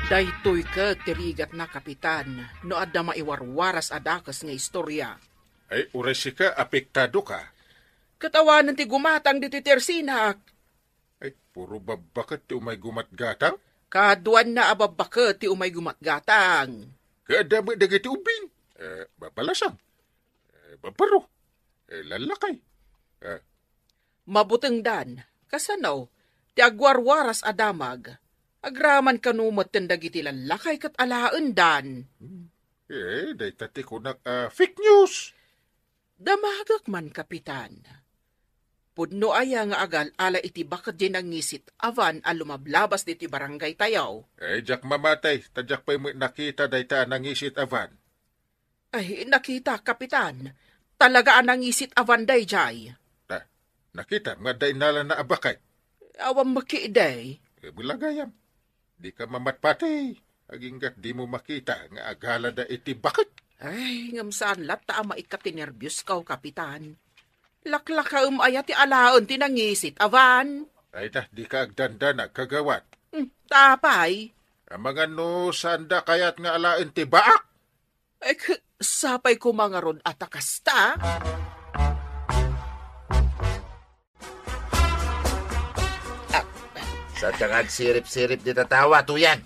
Daytoy ket ti rigatna, Kapitan, no adda maiwarwaras a dakes nga istoria. Ay, uray sika, apektado ka. Ket awanen ti gumatang ditoy tersinak. Ay, puro babbaket ti umay gumatgatang? Kaduanna a babbaket ti umay gumatgatang. Kaadda met dagiti ubbing, eh, babalasang, eh, babaro, eh, lallakay. Eh. Mabutengdan, kasano, ti agwarwaras a damag, agraman kano metten dagiti lallakay ket alaendan. Hmm. Eh, dayta ti kunak a fake news. Damagek man, Kapitan. Pudno aya nga agal-ala iti baket diay nangisit a van a lumablabas ditoy barangay tayo? Ay, diak mamati, ta diak pay met nakita dayta a nangisit a van. Ay, nakita, Kapitan. Talaga a nangisit a van daydiay. Ta, nakita nga adda innalana a baket? Awan makidi. Eh, bulagayam. Dika mamatpati, aginggat dimo makita nga agalada iti baket. Ay, ngem saan latta a maikkat ti nerbios kaw, Kapitan. Laklakaem aya ti alaen ti nangisit a van? Ay ta, dika agdandanag, kagawad. Hmm, ta apay? Amangan no saanda kayat nga alaen ti baak? Ek, sapay koma ngarud a ta kasta. Ah. Saanka nga agsirip-sirip dita tawa, Tuyang?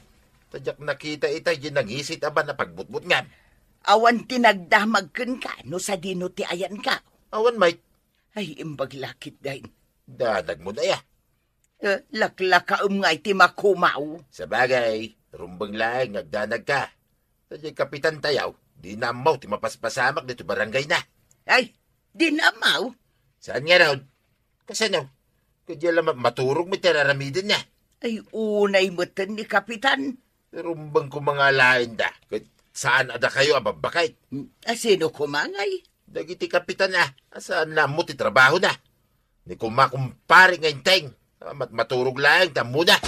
Ta diak nakita itay diay nangisit a van a pagbutbutngam. Awan ti nagdamag kenka no sadino ti ayanka? Awan met. Ay, imbag la ketdin. Danagmo daya. Eh, laklakaem nga iti makumaw. Sabagay, rumbeng laeng nga agdanagka. Daydiay kapitan tayo, dina ammo ti mapaspasamak ditoy barangayna. Ay, dina ammo? Saan ngarud? Kasano? Kadi la ma-, maturog met ti ar-aramidenna. Ay, unay metten ni kapitan. Rumbeng koma nga alaenda, ket saan a dakayo a babbaket. Hmm, a sino koma ngay? Dagiti kapitan a, a saan la ammo ti trabahona. Ni koma kumpare nga Enteng, a mat-, maturog laeng ti ammona.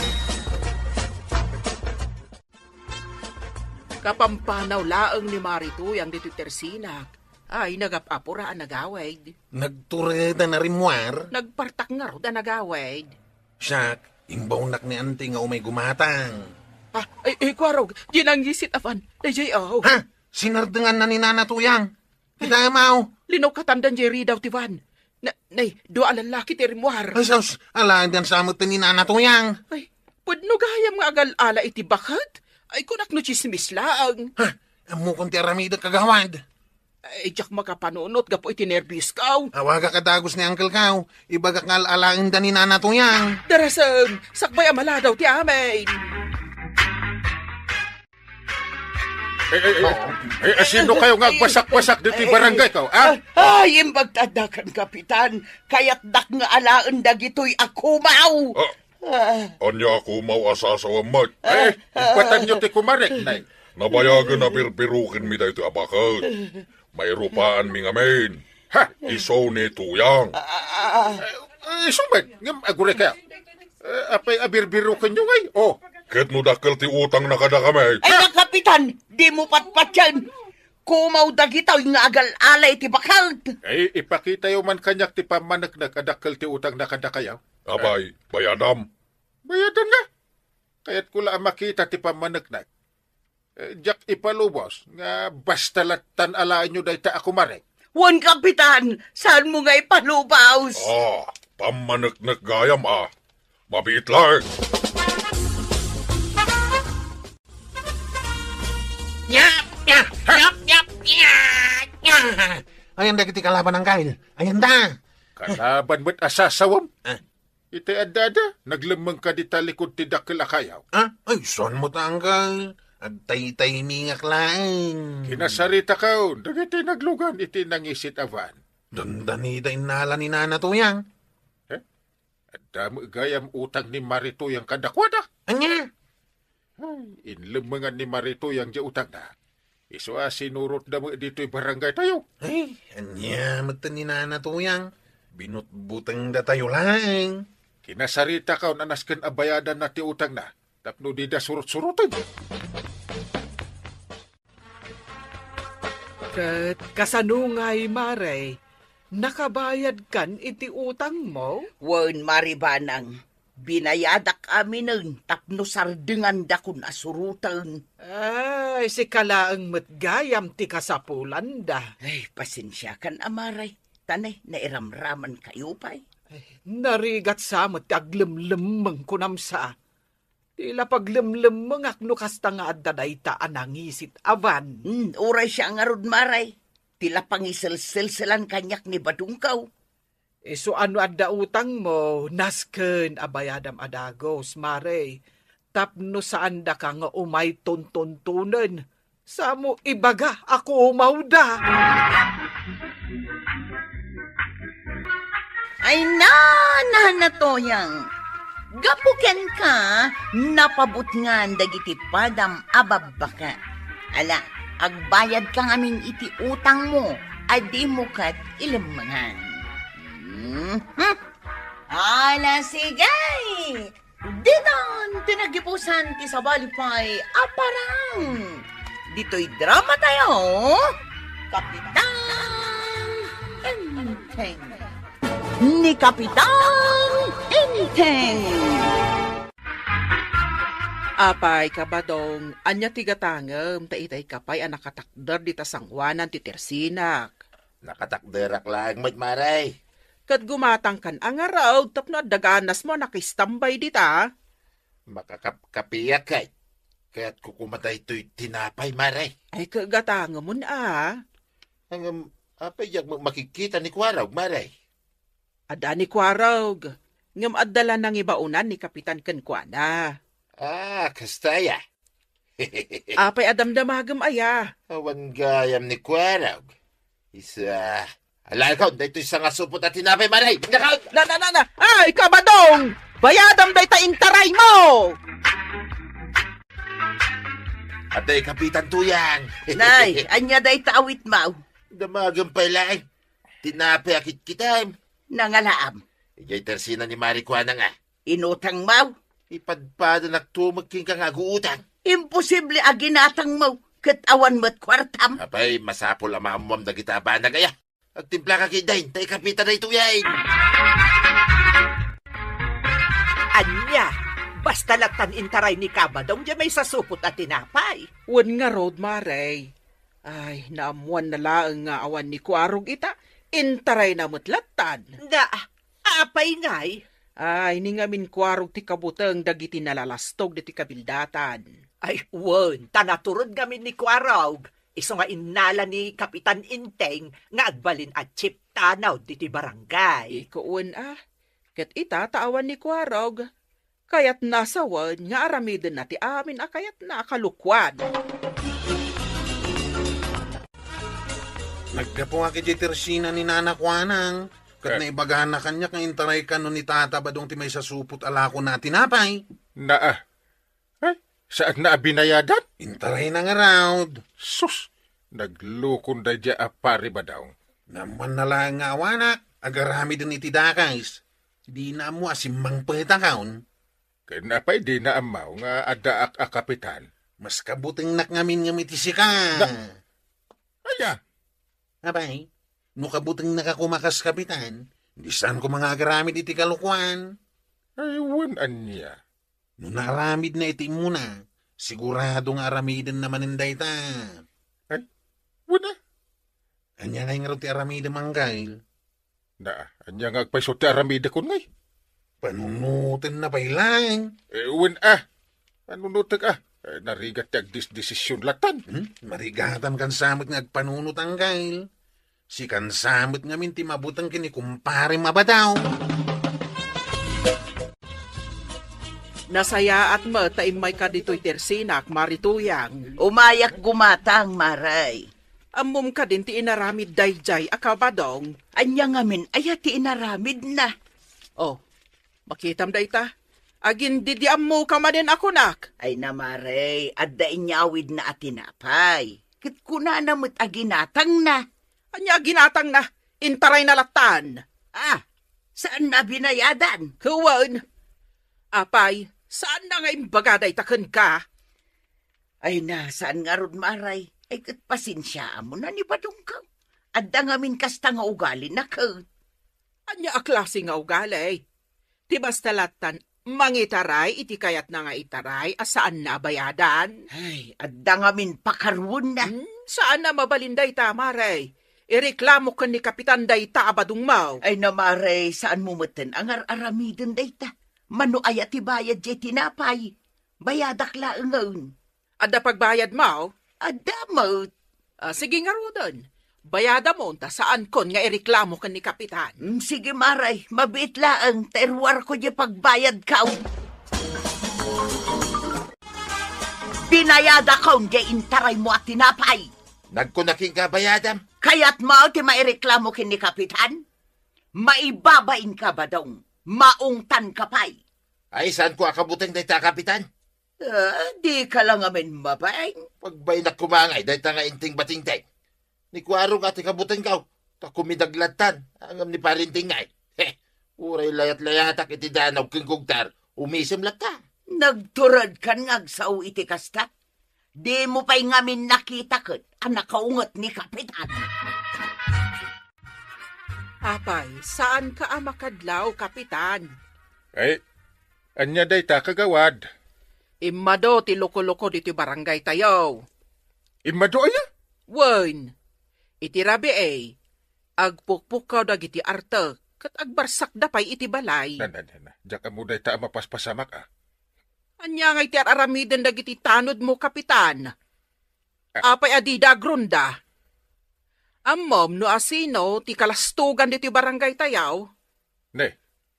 Kapampanaw laeng ni Mari Tuyang ditoy tersinak. Ay, nagap-apura a nagawid. Nagtured a narimmuar? Nagpartak ngarud a nagawid. Siak, imbawnak ni Auntie nga umay gumatang. Ah, ay, ay, Kuarog, diay nangisit a van. Daydiay, aw. Ha? Sinardenganna ni Nana Tuyang? Dayta, amaw. Linawkatandan diay ridaw ti van. Na, nay, dua a lallaki ti rimmuar. Ay, sus, alaendan sa met ni Nana Tuyang. Ay, pudno gayam nga agal-ala iti baket? Ay, kunak no tsismis laeng. Ha? Ammokon ti aramidek, kagawad. Ay, diak makapanunot gapu iti nerbios kaw. Awagak a dagus ni Uncle kaw. Ibagak nga al-alaenda ni Nana Tuyang. Darasem, sakbay a maladaw ti amin. Eh, eh, eh, eh, eh, sino kayo nga agbasak-basak ditoy barangay kaw, ah? Ay, imbag ta adda kan kapitan. Kayatdak nga alaen dagitoy a kumaw. Ah. Ah. Ania a kumaw a sasawam met? Eh, impatanyo ti kumarek, nay. Nabayagen a birbirukenmi daytoy a baket. Mairupaanmi ngamin. Ha? Isu ni Tuyang. Ah, ah, ah. Eh, isu met, ngem aguray kaya. Eh, apay a birbirukenyo ngay? Oh. Ket no dakkel ti utangna kadakami? Ay, a, Kapitan, dimo patpatien. Kumaw dagitoy nga agal-ala iti baket. Ay, ipakitayo man kaniak ti pammaneknek a dakkel ti utangna kadakayo. Apay, bayadam? Bayadanna. Kayatko la a makita ti pammaneknek. Eh, diak ipalubos nga basta lattan alaenyo dayta a kumarek. Wen, Kapitan, saanmo nga ipalubos? Ah, pammaneknek gayam a. Mabiit laeng. Yap, yap, yap, yap, yap, yap. Ayan dagiti kalaban, Angkel. Ayan da. Kalaban met a sasawem. Ah. Iti addada, naglemmengka dita likud ti dakkel a kayaw. Ah, ay, saan mo ta, Angkel? Agtaytaymingak laeng. Kinasaritakon dagiti naglugan iti nangisit a van. Dandani da innala ni Nana Tuyang. Eh? Adda met gayam utang ni Mari Tuyang kadakuada. Ania? Ay, inlemmengan ni Mari Tuyang diay utangna. Isu a sinurotda met ditoy barangay tayo. Ay, ania met ni Nana Tuyang? Binutbutengda tayo laeng. Kinasaritakon a nasken a bayadanna ti utangna tapno dida surot-suroten. Ket kasano ngay, Mare? Nakabayadkan iti utangmo? Wen, Mari Banang, binayadak aminen tapno sardengandakon a suroten. Ay, sika laeng met gayam ti kasapulanda. Ay, pasensiakan, a Mare. Ta ne, nairamramankayo pay. Ay, narigat sa met ti aglemlemmeng, kunam sa. Ti la paglemlemmengak no kasta nga adda dayta a nangisit a van. Hmm, uray siak ngarud, Mare. Ti la pangiselselselan kaniak ni Badongko. Isu a no adda utangmo, nasken a bayadam a dagus, Mare, tapno saandaka nga umay tuntuntunen. Samo ibaga a kumawda. Ay, Nana Tuyang, gapu kenka, napabutngan dagiti padam a babbaka. Ala, agbayadka ngamin iti utangmo a dimo ket ilemmengan. Mhm. Ala, sige! Ditan ti nagipusan ti sabali pay a parang. Ditoy drama tayo, Kapitan Enteng. Ni Kapitan Enteng. Apay, Kabadong, ania ti gatangem ta itay ka pay a nakatakder dita sangoanan ti tersinak? Nakatakderak laeng met, Mare. Ket gumatangkan a ngarud tapno adda ganasmo a nakistambay dita. Makakapkapiak ket, ket kukuma daytoy tinapay, Mare. Ay, ket gatangemon a. Ngem, apay diak makikita ni Kuarog, Mare? Adda ni Kuarog, ngem adda la nangibaonan ni Kapitan kenkuana. Ah, kasta aya. Apay a damdamagem aya? Awan gayam ni Kuarog. Isa, alaekon, daytoy sangasupot a tinapay, Mare. Nakaw! Na, na, na, na! Ay, Kabadong! Bayadam dayta intaraymo! Atay, Kapitan Tuyang. Nay, ania dayta awitmo? Damagem pay laeng. Tinapay a kitkitem. Nangalaam. Idiay tersina ni Mari Kuana nga. Inutangmo? Ipadpadanakto met kenka nga aguutang. Imposible a ginatangmo, ket awan met kuartam. Apay, masapul a maammuam dagita a banag aya. Agtimplaka ketdin, ta ikapita daytoyen. Ania? Basta lattan intaray ni Kabadong diay maisasupot a tinapay. Wen ngarud, Mare. Ay, naammuanna laeng nga awan ni Kuarog ita, intarayna met lattan. Da, apay ngay? Ay, ni ngamin Kuarog ti kabuteng dagiti nalalastog ditoy kabildatan. Ay, wen, ta naturod ngamin ni Kuarog. Isu nga innala ni Kapitan Enteng nga agbalin a chief tanod ditoy barangay. Iko wen a. Ket ita ta awan ni Kuarog. Kayatna sawen nga aramidenna ti amin a kayatna a kalukoan. Naggapuak idiay tersina ni Nana Kuanang, ket Eh. naibagana kaniak nga intaray kano ni Tata Badong ti maisasupot a lakona a tinapay. Naa. Ay, saanna a binayadan? Intarayna ngarud. Sus, naglukon daydiay a Pari Badong. Naammoanna laeng nga awanak, agaramiden iti dakes. Dina ammo a simmangpetakon. Ken apay dina ammo nga addaak a kapitan? Mas kabutengnak ngamin ngem iti sika. Da-, aya? Apay, no kabutengnaka koma kas kapitan, di saan koma nga agaramid iti kalokuan. Ay, wen ania? No naaramidna iti immuna, sigurado nga aramidenna manen dayta. Ay, wen a. Ania ngay ngarud ti aramidem, Anggail? Na, ania nga agpayso ti aramidekon ngay? Panunotenna pay laeng. Eh, wen a. Panunotek a. Eh, narigat ti agdesdesision latan. Hmm? Marigatan kan sa met nga agpanunot, Anggail. Sikan sa met ngamin ti mabuteng ken ni kumparem a Badong. Nasayaat met ta immayka ditoy tersinak, Mari Tuyang. Umayak gumatang, Maray. Ammom kadin ti inaramid daydiay a kabadong? Ania ngamin aya ti inaramidna? Oh, makitam dayta. Agin-, di, di ammoka manen a kunak. Ay na, Maray, adda inyawidna a tinapay. Ket kunana met a ginatangna. Ania a ginatangna? Intarayna lattan. Ah, saanna a binayadan? Wen. Apay, saanna nga imbaga dayta kenka? Ay na, saan ngarud, Maray. Ay, ket pasensiaamon a ni Badongko. Adda ngamin kasta nga ugalina ket. Ania a klase nga ugali? Ti basta lattan, mangitaray iti kayatna nga itaray a saanna a bayadan. Ay, adda ngamin pakaruenna. Hmm, saanna a mabalin dayta, Maray. Ireklamo ken ni Kapitan dayta a badongmo. Ay na, Maray, saanmo metten a ngar-aramiden dayta. Mano aya ti bayad diay tinapay? Bayadak laengen. Adda pagbayadmo? Adda met. Ah, sige ngaruden. Bayadamon ta saankon nga ireklamo ken ni Kapitan. Mm, sige, Maray. Mabiit laeng ta iruarko diay pagbayadko. Binayadakon diay intaraymo a tinapay. Nagkunak nga bayadam. Kayatmo ti maireklamo ken ni Kapitan? Maibabainka, Badong. Maungtanka pay. Ay, saanko a kabuteng dayta, Kapitan? Ah, dika la ngamin mabain. Pagbainak koma ngay dayta nga inting batingteng. Ni Kuarog a ti kabutengko, ta kumidag lattan, ngem ni Parinting ngay. He, uray layat-layatak iti danaw ken gugtar, umisem latta. Nagturedkan nga agsao iti kasta? Dimo pay ngamin nakita ket a nakaunget ni Kapitan. Apay, saanka a makadlaw, Kapitan? Ay, ania dayta, kagawad? Immado ti loko-loko ditoy barangaytayo. Immado aya? Wen, iti rabii, agpukpukkaw dagiti artek ket agbarsakda pay iti balay. Na, na, na, na. Diak ammo dayta a mapaspasamak, a. Ania ngay ti ar-aramiden dagiti tanodmo, Kapitan? Ah. Apay a dida agronda? Ammom no asino ti kalastogan ditoy barangaytayo? Ne,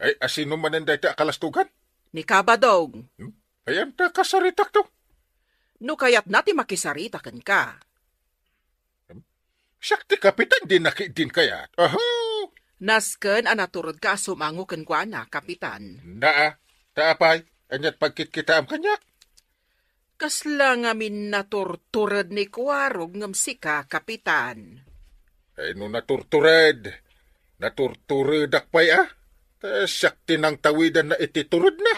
ay, asino manen dayta a kalastogan? Ni Kabadong. Hmm? Ay, anta kasaritakto? No kayatna ti makisarita kenka. Siak ti kapitan, di nakidin kayat. Aho! Nasken a naturedka a sumango kenkuana, kapitan. Naa, ta apay, aniat pagkitkitaam kaniak? Kasla ngamin naturtured ni Kuarog ngem sika, kapitan. Ay, no naturtured, naturturedak pay, a? Ta siak ti nangtawidanna iti turedna.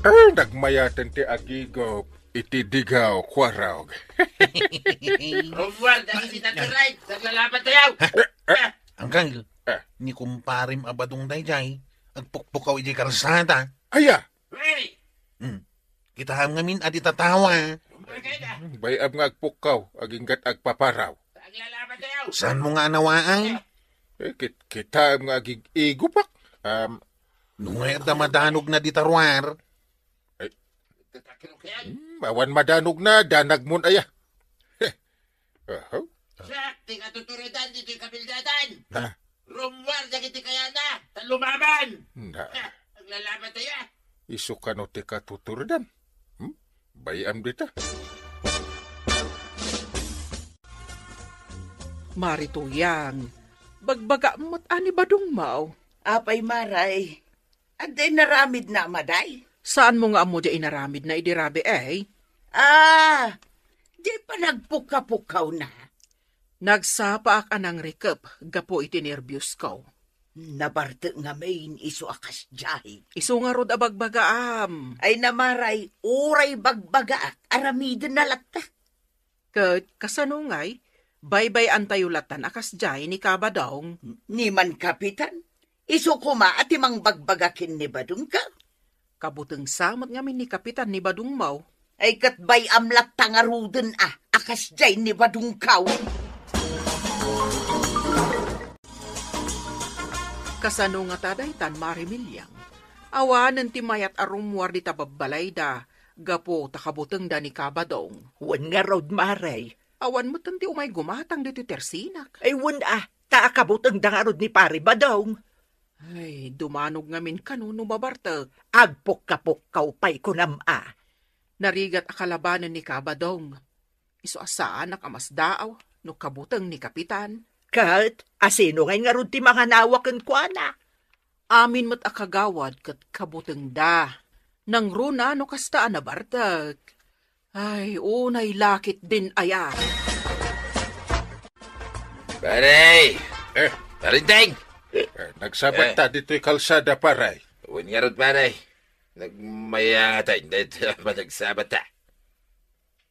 Ay, nagmayaten ti agigup iti digaw, Kuarog. Romuald, ang sinaturay, naglalaban tayo. Eh, eh. Angkel, eh, ni kumparem a Badong daydiay, agpukpukaw idiay kalsada. Aya? Hey! Hmm. Kitaem ngamin a di tatawa. Kumparem kayo na. Hmm, bay-am nga agpukkaw, aginggat agpaparaw. Naglalaban tayo. Saanmo nga anawaen? Eh, kit-, kitaem nga agig-igupak. Um, no nga adda madanogna dita ruar. Ay. Hmm, awan madanogna, danagmon aya. Aho. Siak ti katuturedan ditoy kabildadan. Ha? Rummuar dagiti kayana, ta lumaban. Na. Ha, aglalaban tayo, a. Isu kano ti katuturedan? Hmm? Bay-am dita. Mari Tuyang, bagbaga met a ni Badong Mao. Apay, Maray? Adda inaramidna a maday? Saanmo nga ammo diay inaramidna idi rabii, eh? Ah, diay panagpukkapukkawna. Nagsapaak a nangrikep gapu iti nerbiosko. Nabartek ngamin isu a kasdiay. Isu ngarud a bagbagaam. Ay, Maray, uray bagbagaak, aramiden na latta. Ket kasano ngay, baybay-antayo latan a kasdiay ni Kabadong? Ni man Kapitan, isu koma a ti mangbagbaga ken ni Badongko. Kabuteng sa met ngamin ni Kapitan ni Badongmo. Ay, ket bay-am latta ngaruden a, a kasdiay ni Badongko. Kasano ngata daytan, Mare Miliang? Awanen ti mayat a rummuar dita babbalayda, gapu ta kabutengda ni Kabadong. Wen ngarud, Mare. Awan metten ti umay gumatang ditoy tersinak. Ay, wen a, ta kabutengda ngarud ni Pare Badong. Ay, dumanog ngamin kano no mabartek. Agpukka-pukkaw pay kunam a. Narigat a kalabanen ni Kabadong. Isu a saanak a masdaaw no kabuteng ni Kapitan. Ket, asino ngay ngarud ti manganawa kenkuana? Amin met a kagawad ket kabutengda. Nangruna no kasta a nabartek. Ay, unay lakit din aya. Pare! Eh. Parinteng! Eh, nagsabat Eh. ta ditoy kalsada, pare. Wen ngarud, pare. Nagmayata, hindi ta managsabat ta.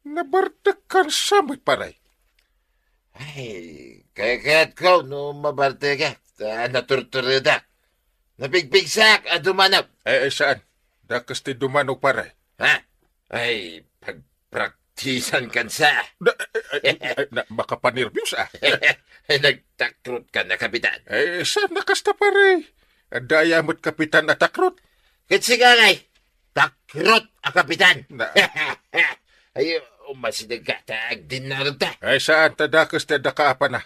Nabartek kan sa met, pare. Ay, kayatko no mabartek ka. Ta naturturedak. Napigpigsak a dumanog. Eh, eh, saan? Dakes ti dumanog, pare. Ha? Ay, pagpraktisan kan sa. Da, eh, eh, eh, na, makapanerbios, ah. Nagtakrot ka na, Kapitan. Eh, saan na kasta, pare? Adda aya met Kapitan a takrot? Ket sika ngay, takrot a Kapitan. Na. Ay, umasideg ka, ta agdinnarog ta. Ay, saan ta dakes ti adda kaapana?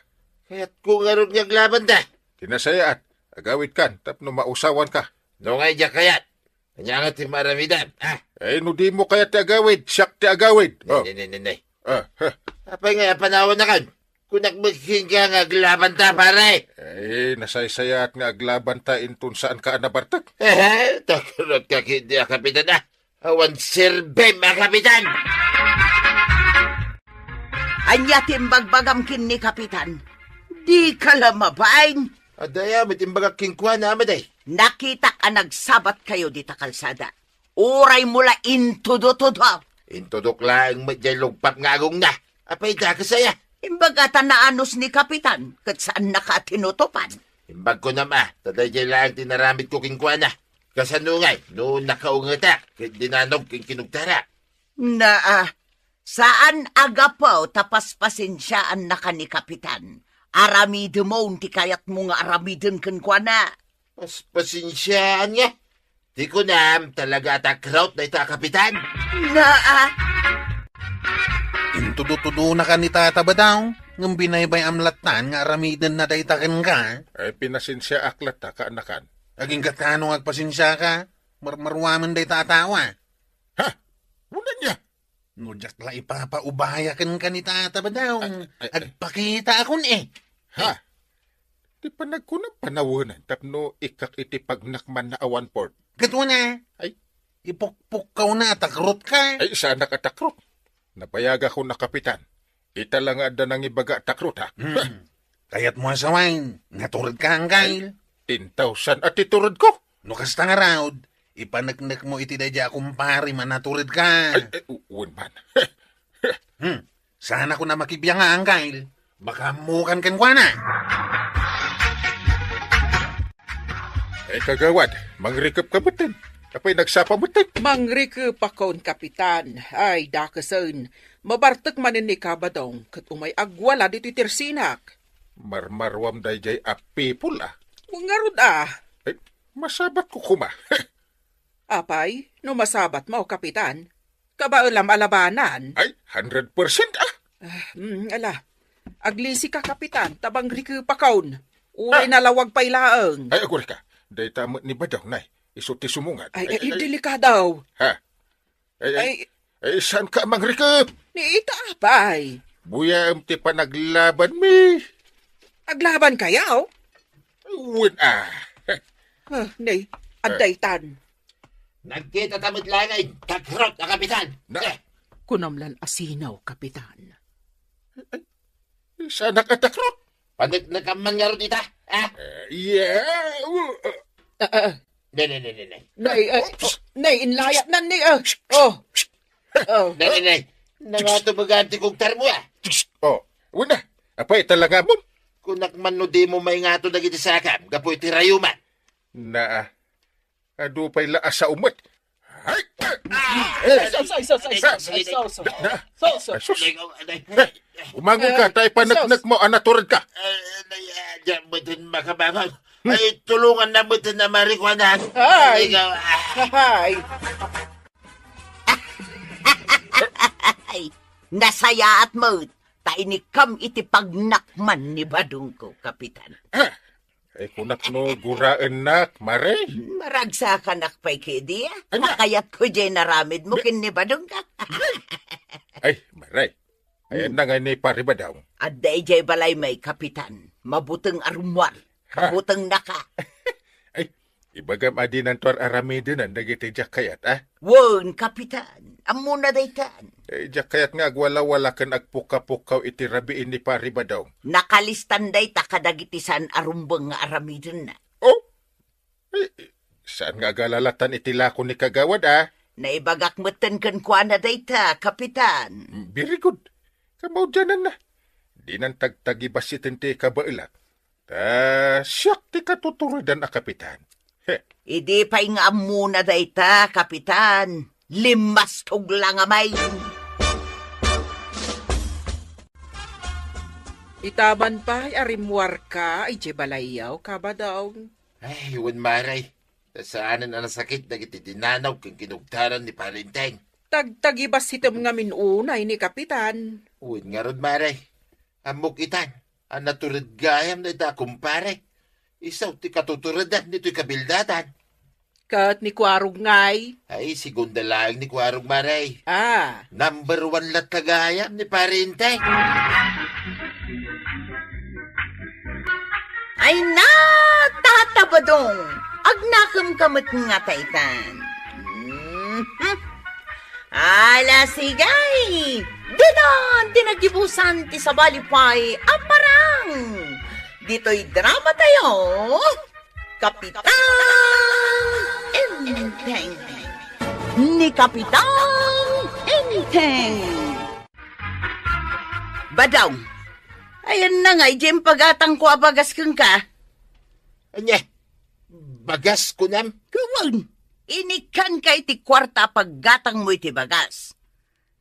Kayatko ngarud nga aglabanta. Kinasayaat, agawid kan, tapno mausawan ka. No ngay diak kayat, ania nga ti maaramidem, ha? Eh, no dimo kayat ti agawid, siak ti agawid. Ne, Oh. ne, ne, ne, ne. Ah, ha. Apay nga apanawan na kan? Kunak met kenka nga aglabanta, pare. Eh, nasaysayaat nga aglabanta inton saan ka a nabartek. Eh, takrot ka ket di a Kapitan, ah. Awan serbem a Kapitan. Ania ti imbagbagam ken ni Kapitan? Dika la mabain. Adda aya met imbagak kenkuana, Ama Day. Nakitak a nagsabat kayo dita kalsada. Uray mo la intudo-tudo. Intudok laeng met jay lugpap nga agongna. Apay dakes aya? Imbaga ta naanus ni Kapitan, ket saannaka a tinutupan. Imbag ko nama, ta dayjay laeng ti naramidko kenkuana. Kasano ngay, no nakaungetak, ket dinanog ken kinugtarak? Naa, saan a gapu ta paspasensiaannaka ni Kapitan. Aramidemon ti kayatmo nga aramiden kenkuana. Paspasensiaan nga. Ti kunam, talaga a takrot dayta a Kapitan. Naa. Intudo-tudonaka ni Tata Badong, ngem binaybay-am lattan nga aramidenna dayta kenka. Ay, pinasensiaak latta, kaanakan. Agingga tano nga agpasensiaka? Marmaruamen dayta a tao, ah. Ha? Unan niya? No diak la ipapaubaya kenka ni Tata Badong, Ay, ay, ay. agpakitaakon, eh. Ha? Ti panagkunam panawenan tapno ikkak iti pagnakman na awan port. Ket una, Ay. ipukpukkawna a takrotka. Ay, saanak a takrot. Nabayagakon a Kapitan. Ita la nga adda nangibaga a takrot, ha? Hmm. Kayatmo a sawen, naturedka, Angkel? Ten thousand a ti turedko. No kasta ngarud, ipaneknekmo iti daydiay a kumpare a naturedka. Ay, ay, u-, wen man. Hmm. Saanakon a makibiang, Angkel. Makaammokan kenkuana. Eh, kagawad, mangrikep ka metten. Apay nagsapa metten? Mangrikep akon, Kapitan. Ay, dakesen. Mabartek manen ni Kabadong, ket umay agwala ditoy tersinak. Marmaruam daydiay a people, ah. Ngarud, ah. Eh, masabatko koma. Apay, no masabatmo, Kapitan, kabaelam a labanan? Ay, hundred percent, ah. Ah, mm, ala. Aglisika, Kapitan, ta mangrikep akon. Uray Ah. nalawag pay laeng. Ay, agurayka. Dayta met ni Badong, nay. Isu ti sumungad. Ay, Ay, ay, ay, ay. delikado. Ha? Ay, ay, Ay. ay, saanka a mangrikep? Ni ita, apay. Buyaem ti panaglabanmi. Aglabankayo? Wen, ah. Ah, nay, adda itan. Nagkita ta met laeng a takrot a Kapitan. Na- Eh. Kunam lan asino, Kapitan? Saanak a takrot? Paneknekam man ngarud ita. Ah, yeah. Uh, uh. Ah, ah. Nay, nay, nay, nay, nay. Nay, ah, oh, nay, inlayat nan ni, ah. Oh. Oh. Nay, nay, nay. Nangato maganti kong tarmo, ah. Oh, una. Apay, talaga mo? Kunak man no di mo maingato dagiti sakam, gapu iti rayuman. Na, ah. Adu pay la a sao met. Ay! Ay, sus, ay, sus, ay, sus, ay, sus, ay, sus. Na, sus, sus. Ay, sus. Ay, ay, ay. Umangon ka, ta ipaneknek mo a natured ka. Ay, ay, ay, diak met makabangon. Hmm. Ay, tulongan na met na marikuanan. Ay. Ay, ikaw, ah. Ay. Ay, nasayaat met. Ta inikkam iti pagnakman ni Badongko, Kapitan. Ah, Ay, kunak no guraennak, Mare. Maragsakanak pay kadi, ah. Ania? Nakayatko jay naramidmo ken ni Badongko. Ay, Mare. Ayan na nga ni Pare Badong. Adda idiay balaymi, Kapitan. Mabuteng a rummuar. Ha? Mabuteng naka. Ay, ibagam a dinanto ar-aramiden dagiti diak kayat, ah? Wen, Kapitan. Ammona daytan. Eh, diak kayat nga agwalawala ken agpukapukkaw iti rabii ni Pare Badong. Nakalistan dayta kadagiti saan a rumbeng nga aramidenna. Oh? Eh, saan nga agalalatan iti lako ni Kagawad, ah? Naibagak metten kenkuana dayta, Kapitan. Mm, very good. Kamaudiananna. Dinan tagtagibasiten ti kabaelak. Ta siak ti katuturedan a kapitan. He. Idi pay nga ammona dayta, Kapitan, limmastog la nga may. Itaman pay a rimmuarka idiay balayyo, Kabadong. Ay, wen, Mare. Ta saanen a nasakit dagiti dinanaw ken kinugtaran ni Pare Enteng. Tagtagibassitem ngamin unay ni Kapitan. Wen ngarud, Mare. Ammok itan a natured gayam dayta a kumpare. Isu ti katuturedan ditoy kabildatan. Ket ni Kuarog ngay? Ay, segunda laeng ni Kuarog, Mare. Ah. Number one latta gayam ni Pare Enteng. Ay na, Tata Badong, agnakemka met nga taytan. Mhm. Ala, sige! Ditan ti nagibusan ti sabali pay a parang ditoy drama tayo, Kapitan Enteng. Ni Kapitan Enteng. Badong, ayan na nga, idiay impagatangko a bagas kenka. Ania? Bagas, kunam? Wen, inikkanka iti kuarta a paggatangmo iti bagas.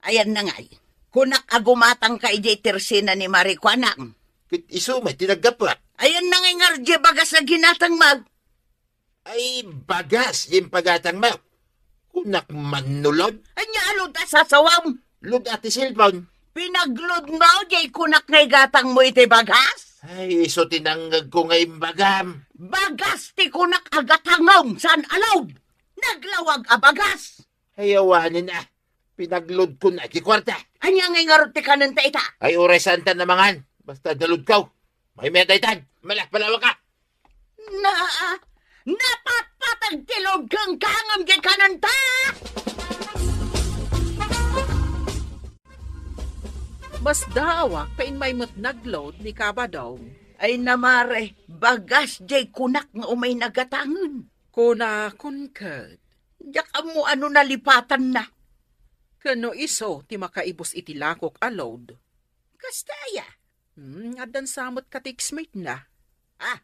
Ayan na ngay, kunak a gumatangka idiay tersena ni Mare Kuanang. Ket isu met ti naggapuak. Ayan na ngay ngarud diay bagas a ginatangmo. Ay, bagas diay impagatangmo. Kunak man no load? Ania a load a sasawam? Load a ti cellphone. Pinagloadmo diay kunak nga igatangmo iti bagas? Ay, isu ti nangngegko nga imbagam. Bagas ti kunak a gatangom, saan a load. Naglawag a bagas. Ay, awanen a. Pinagloadko na iti kuarta. Ania ngay ngarud ti kanenta ita? Ay, uray saantan a mangan. Basta adda loadko. Maymayat daytan. Malak palawaka. Na, napatpatag ti load kenka ngem di kanenta! Masdaawak ta immay met nagload ni Kabadong. Ay na, Mare, bagas diay kunak nga umay nagatangen. Kunakon ket. Diak ammo a no nalipatanna. Ken no isu ti makaibus iti lakok a load. Kasta aya? Hmm, addan sa met ka-textmate na. Ah,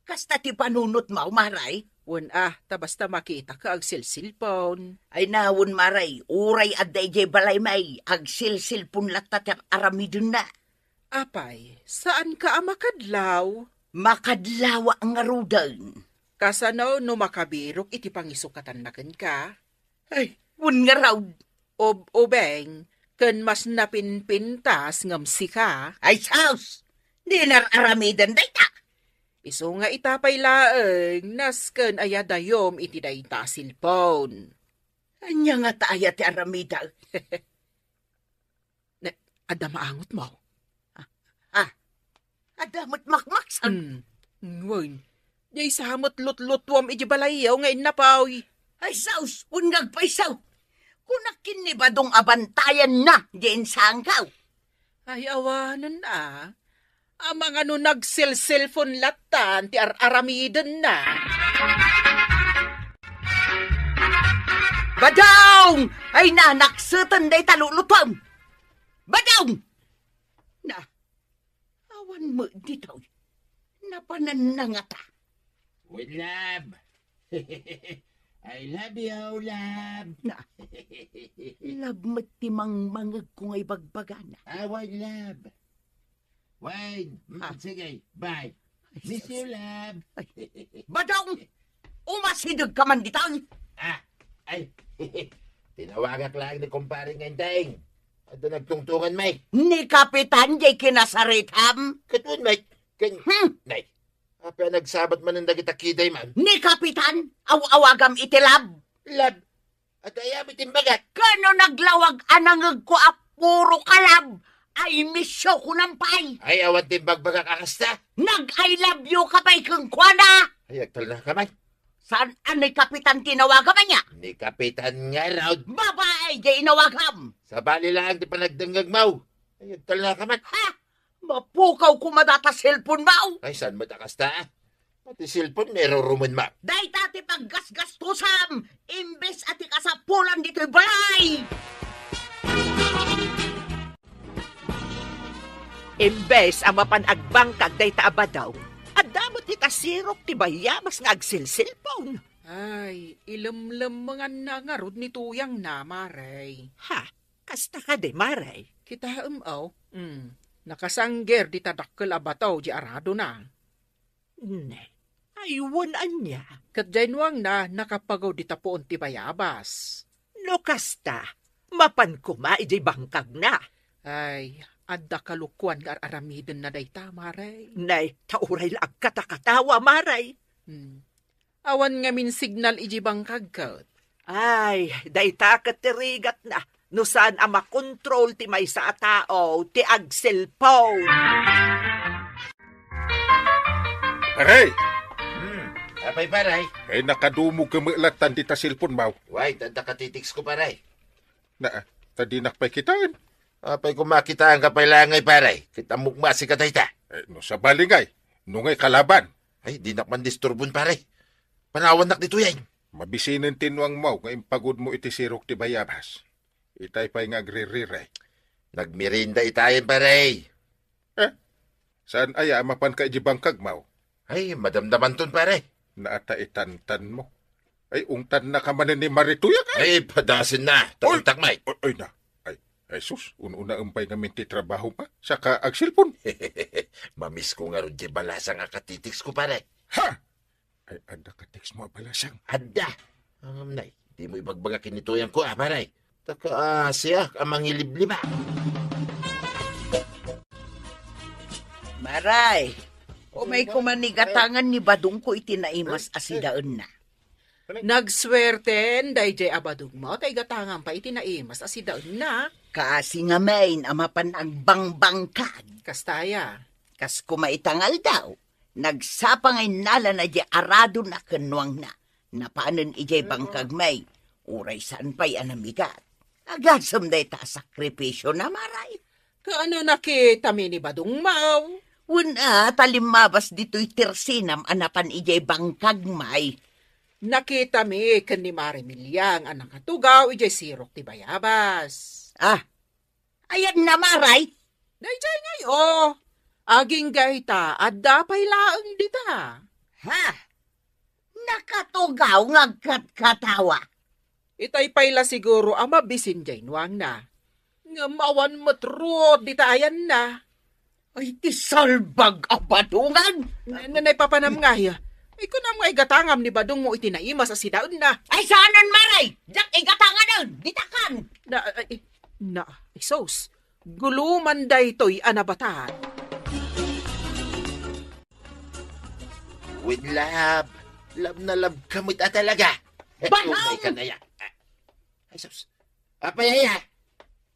kasta ti panunotmo, Mare? Wen a, ta basta makitaka agsilsilpon. Ay na, wen, Mare, uray adda idiay balaymi, agsilsilpon latta ti aramidenna. Apay, saanka a makadlaw? Makadlawak ngaruden. Kasano no makabirok iti pangisukatanna kenka? Ay, wen ngarud. Ub-ubing, ken mas napinpintas ngem sika. Ay, sus! Di nar-aramiden dayta. Isu nga ita pay laeng, nasken aya dayum iti dayta a cellphone. Ania ngata aya ti aramidek? Ne, adda maangotmo? Ah, ah, adda met makmaksan. Hmm, wen. Diay sa met lutlutuam iti balayyo nga innapoy. Ay, sus, wen nga agpayso. Kunak ken ni Badong a bantayanna diay insaanko. Ay, awanen a. Amangan no nagselselpon lattan ti ar-aramidenna. Badong! Ay, nanakseten dayta lulutuem! Badong! Na, awan met ditoy. Napananna ngata. With love. I love you, love. Na, love met ti mangmangegko nga ibagbagana. Awan love. Wine. Mm, Ah. Sige, bye. Ay, Miss sus. You, love. Ay. Badong! Umasidegka man ditoy! Ah, ay. Tinawagak lang ni kumpare nga Enteng. Adda nagtungtungan, Mike. Ni Kapitan jay kinasaritam? Katuon, Mike. Kan-, Hmm. Nay. Apay a nagsabat manen dagita kiday man? Ni Kapitan, aw-awagam iti lab. Lab? At ayam iti imbagak. Kano naglawag a nangegko a puro kalab? Ay, misyo ko nampay. Ay, awan ti imbagbagak a kasta. Nag-I love you ka pay kenkuana. Ay, agtalna ka man. Saan a ni Kapitan tinawagam ania? Ni Kapitan nga raw. Babae, di inawagam. Sabali lang ti panagdengngeg mo. Ay, agtalna ka man. Ha? Mapukaw ko madata cellphone mo. Ay, saan mo ta kasta? Pati cellphone, meron rumun mo. Dayta ti paggasgastusam, imbes a ti kasapulan ditoy balay. Imbes a mapan agbangkag dayta a Badong, adda met dita sirok ti bayabas nga agselselpon. Ay, ilemlemmenganna ngarud ni Tuyang na, Mare. Ha? Kasta kadi, Mare? Kitaem, aw. Mm. Nakasangger dita dakkel a bato di aradona. Ne, ay, wen ania? Ket jay nuangna, nakapago dita puon ti bayabas. No kasta, mapan koma idiay bangkagna. Ay, adda kalukuan nga ar-aramidenna dayta, Mare. Nay, ta uray la agkatakatawa, Mare. Hmm. Awan ngamin signal idiay bangkag ket. Ay, dayta ket ti rigatna. No saan a makontrol ti maysa a tao ti agselpon. Pare! Hmm, apay, pare? Ay, nakadumog ka met lattan dita cellphone mo. Wait, adda ka titix ko, pare. Na, ta dinak pay kitaen. Apay, koma kitaenka pay la ngay, pare? Ket ammok masika dayta. Eh, no sabali ngay, no ngay kalaban. Ay, dinak man disturbon, pare. Panawannak ditoy, ay. Mabisinen ti nuangmo nga impagudmo iti sirok ti bayabas. Itay pay nga agririre. Nagmerienda itayen, pare. Eh, saan aya a mapanka iti bangkagmo? Ay, madamdamanton, pare. Naata itantanmo. Ay, ungtannaka manen ni Mare Tuyang, ay. Ay, padasenna. Ol-, taintak, Mike. Oy, oy na. Ay, ay, sus, un-unaem pay ngamin ti trabahom, a. Saka agselpon. Mamisko ngarud ti balasang a katitix ko, pare. Ha? Ay, adda ka text mo a balasang? Adda. Ngem, nay, dimo ibagbaga ken ni Tuyang ko, a, pare. Ta kaasiak a mangiliblibak. Maray, umay koma ni gatangan ni Badong ko iti naimas a sidaenna. Nagsuerten daydiay a Badongmo ta igatangan pay iti naimas a sidaenna. Kaasi ngamin a mapan agbangbangkag. Kasta aya? Kas koma ita nga aldaw, nagsapa nga innalana diay aradona ken nuangna. Napanen idiay bangkagmi, uray saan pay a namigat. Agasem dayta a sakripisiona, Maray. Kaano, nakitami ni Badongmo? Wen a, ta limmabas ditoy tersinam a napan idiay bangkagmi. Nakitami ken ni Mare Miliang a nakatugaw idiay sirok ti bayabas. Ah, ayanna, Maray? Daydiay ngay, o. Agingga ita, adda pay laeng dita. Ha? Nakatugaw nga agkatkatawa. Itay pay la siguro a mabisin diay nuangna. Ngem awan met ruot dita ayanna. Ay, ti salbag a Badongan! N-, n-, naipapanam ngay. Ay, kunam nga igatangam ni Badongmo iti naimas a sidaenna. Ay, saanen, Maray! Diak igatanganen! Ditakan! Na, ay, na, ay, sus. Guloman daytoy a nabatad. With love. Love na love ka met a talaga. Bahang! Tunay ka na ya. Ay, sus. Apay aya?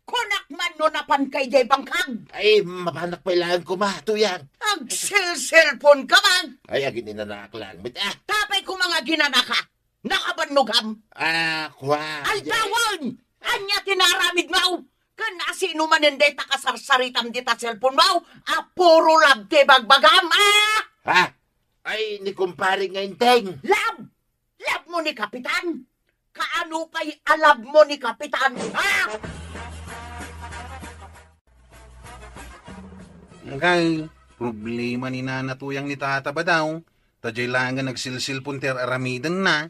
Kunak man no napanka idiay bangkag. Ay, mapanak pay laeng koma, Tuyang. Agselselpon ka man. Ay, agininanaak lang met, a. Tapay koma nga aginanaka. Nakabannogam. A, kua. Aldawen! Ania ti naaramidmo? Ken asino manen dayta kasarsaritam dita cellphone mo? A puro love ti bagbagam, a? Ha? Ay, ni kumpare nga Enteng. Love? Love mo ni Kapitan? Kaano pay a love mo ni Kapitan, ha? Kay, problema ni Nana Tuyang ni Tata Badaw, ta diay laeng nga agsilsilpon ti ar-aramidenna.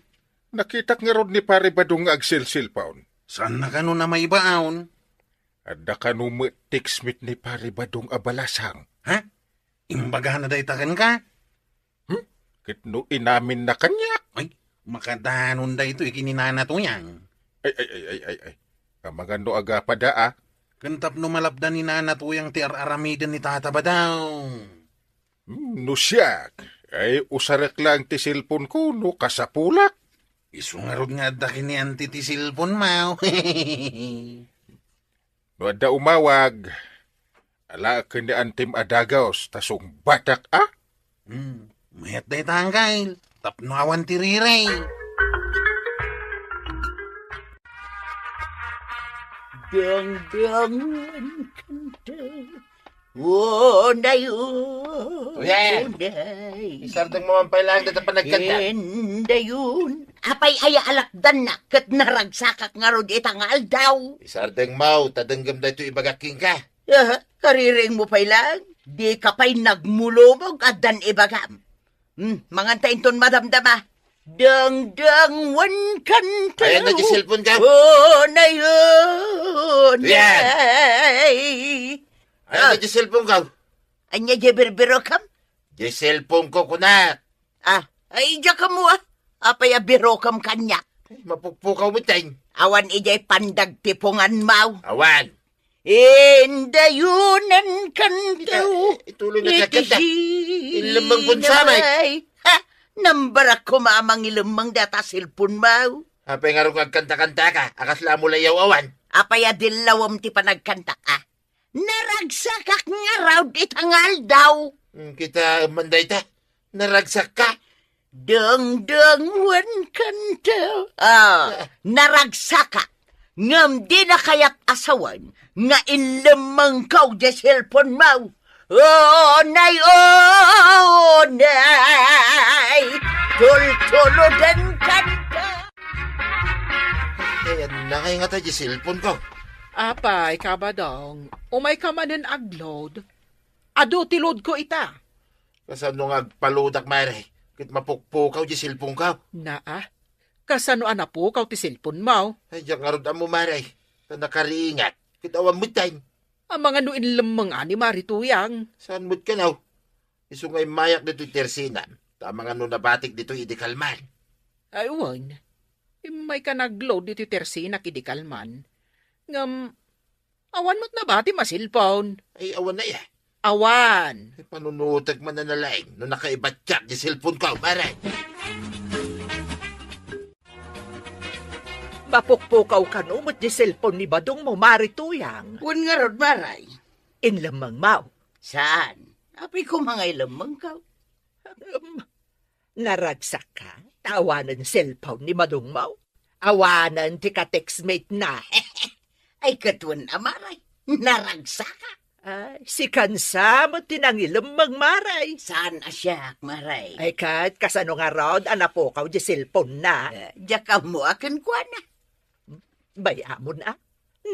Nakitak ngarud ni Pare Badong nga agsilsilpon. Saanna kano a maibaon? Adda kano met text met ni Pare Badong a balasang. Ha? Imbagana dayta kenka? Hmm? Ket no inaminna kaniak? Ay, makadanon daytoy ken ni Nana Tuyang. Ay, ay, ay, ay, ay, ay. Amangan no agapada, a? Ken tapno malapdan ni Nana Tuyang ti ar-aramiden ni Tata Badaw. Hmm, no siak, ay usarek laeng ti cellphone ko no kasapulak. Isu ngarud nga adda ken ni Auntie ti cellphone mo. No adda umawag, alaek ken ni Auntiem a dagus ta sungbatak, a? Hmm, mayat dayta, Angkel. Tapno awan ti riray. Dangdangan kanta. Unay, Kuya! Unay. Isardeng mo man pay laeng dayta panagkanta. Indayon. Apay aya alakdannak ket naragsakak ngarud ita nga aldaw. Isardeng mo, ta denggem daytoy ibagak kenka. Aha, kariring mo pay laeng. Dika pay nagmulumog addan ibagam. Hmm, manganta inton madamdama. Dangdang wen kanta. Ayan na di cellphone ka. Unay, unay. Ayan. Ayan na di cellphone ka. Anya di birbirokam? Di cellphone ko, kunak. Ah, ay, diak ammo, a. Apay a birokam kaniak? Ay, mapukpukaw met, ay. Awan idiay pandagtipungan mo. Awan. Indayonan kanto. Ita, ituloy na iti kanta. Inlemmeng kun samay. Ha? Nambarak koma a mangilemmeng data cellphone mo. Apay ngarud nga agkanta-kanta ka, a kasla a mulayaw awan. Apay a dillawem ti panagkantak, a? Naragsakak ngarud ita nga aldaw. Hmm, kita man dayta. Naragsakka? Dangdang wen kanta. Ah, naragsakak. Ngem dina kayat a sawen nga inlemmengko di cellphone mo. Unay, unay, tultuloden kanta. Ay, ania ngay ngata di cellphone ko? Apay, Kabadong, umay ka manen agload? Adu ti load ko ita. Kasano nga agpaloadak, Mare? Ket mapukpukaw di cellphone ko. Naa, kasano a napukaw ti cellphone mo? Ay, diak ngarud ammo, Mare. Ta nakariingat. Ket awan met time. Amangan no inlemmeng a ni Mare Tuyang. Saan met kano? Isu nga immayak ditoy tersinam. Ta amangan no nabatik ditoy idi kalman. Ay, wen. Immayka nagload ditoy tersinak idi kalman. Ngem, awan met nabatim a cellphone. Ay, awan aya. Awan. Ay, panunutek man a nalaing no nakaibatiak di cellphone ko, Mare. Mapukpukaw kano met di cellphone ni Badong mo, Mare Tuyang. Wen ngarud, Mare. Inlemmeng mo? Saan? Apay koma nga ilemmengko. Em, Naragsakka, ta awanen cellphone ni Badong mo? Awanen ti ka-textmate na. Ay, ket wen a, Mare. Naragsakak. Ay, sikan sa met ti nangilemmeng, Mare. Saan a siak, Mare? Ay, ket kasano ngarud a napukaw di cellphone na? Eh, diak ammo a kenkuana. Bay-amon a,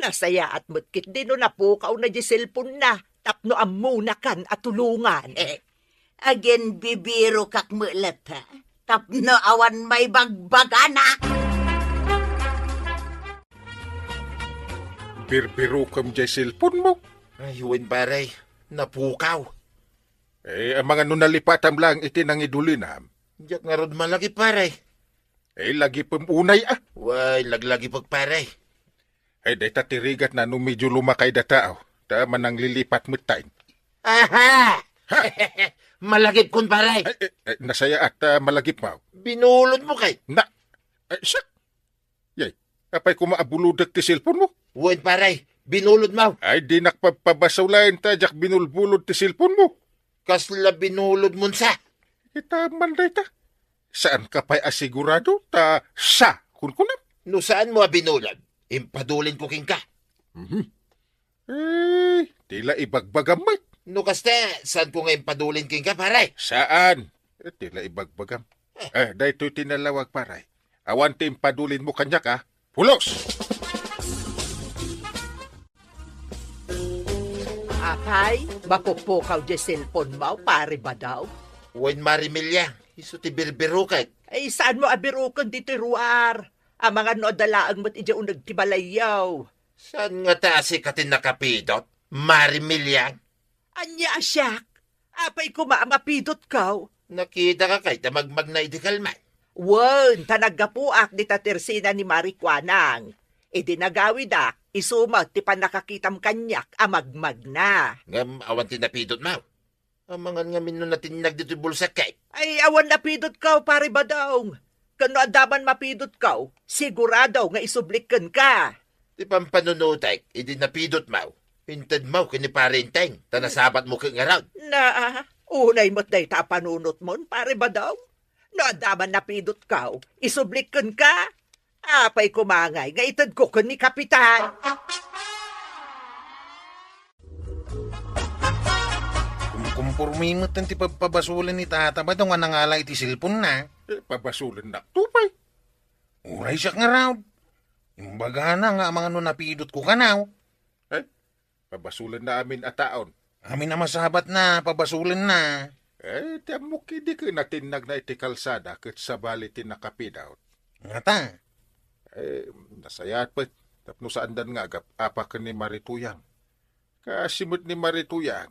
nasayaat met ketdi no napukawna di cellphone na tapno ammonakan a tulongan. Eh, aginbibirokak met latta tapno awan maibagbagana. Birbirokem diay cellphone mo? Ay, wen, pare. Napukaw. Eh, amangan no nalipatam laeng iti nangidulinam? Diak ngarud malagip, pare. Eh, lagipem unay, a. Way, laglagipek, pare. Ay, dayta ti rigat na no medyo lumakay da tao. Ta mananglilipat met tayo. Aha! Ha? Malagipkon, pare. Ay, eh, eh, nasayaat, ta malagip mo. Binulodmo kay. Na, ay, siak. Yay, apay koma a bulodek ti cellphone mo? Wen, pare, binulodmo. Ay, dinak pagpabasulayan ta diak binulbulod ti cellphone mo. Kasla binulodmon sa? Ita man dayta. Saanka pay a sigurado ta sa kunkunam? No saanmo a binulod, impadulinko kenka. Mhm. Eh, ti la ibagbagam met. No kasta, saanko nga impadulin kenka, pare? Saan? Eh, ti la ibagbagam. Eh, daytoy ti nalawag, pare. Awan ti impadulin mo kaniak, a. Pulos! Apay, mapuppukaw diay cellphone mo, pare Badaw? Wen, Mare Meliang, isu ti birbirokek. Ay, saanmo a biroken ditoy ruar? Amangan no adda laeng met idiay uneg ti balayyo. Saan ngata a sika ti nakapidot, Mare Meliang? Ania a siak? Apay koma a mapidotko? Nakitaka kay ta magmagna idi kalman. Wen, ta naggapuak dita tersina ni Mare Kuanang. Idi nagawidak, isu met ti pannakakitam kaniak a magmagna. Ngem awan ti napidotmo? Amangan ngamin no natinnag ditoy bulsak kay. Ay, awan napidotko, pare Badong. Ken no adda man mapidotko, sigurado nga isublik kenka. Ti pampanunotek, idi napidotmo, intedmo ken ni Pare Enteng, ta nasabatmo ket ngarud. Na, unay met dayta a panunotmon, pare Badong. No adda man napidotko, isublik kenka. Apay koma ngay nga itedko ken ni Kapitan. Kumkumpormi met ti pagpabasolen ni Tata Badong a nangala iti cellphone-na. Eh, pabasolennakto pay. Uray siak ngarud. Imbagana nga amangan no napidotko kano. Eh, pabasolenna amin a taon. Amin a masabatna, pabasolenna. Eh, ti ammok idi ket natinnagna iti kalsada ket sabali ti nakapidot. Ngata? Eh, nasayaat pay, tapno saandan nga agap-apa ken ni Mare Tuyang. Kaasi met ni Mare Tuyang,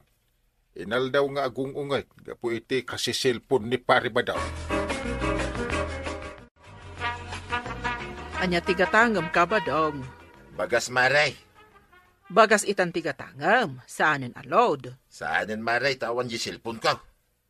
inaldaw nga agung-unget gapu iti kasiselpon ni Pare Badong. Ania ti gatangem, Kabadong? Bagas, Mare. Bagas itan ti gatangem, saanen a load. Saanen, Mare, ta awan di selponko.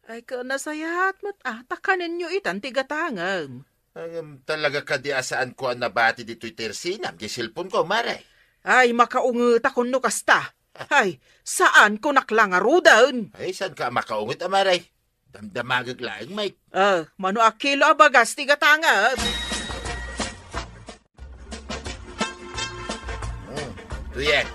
Ay, ket nasayaat met a, ta kanenyo itan ti gatangem. Ngem talaga kadi a saanko a nabati ditoy tersinam di selponko, Mare? Ay, makaungetak no kasta. Ay, saanko naklangaruden. Ay, saanka a makaunget a, Mare? Damdamagek laeng, Mike. Ah, mano a kilo a bagas ti gatangem? Hmm, tuyen.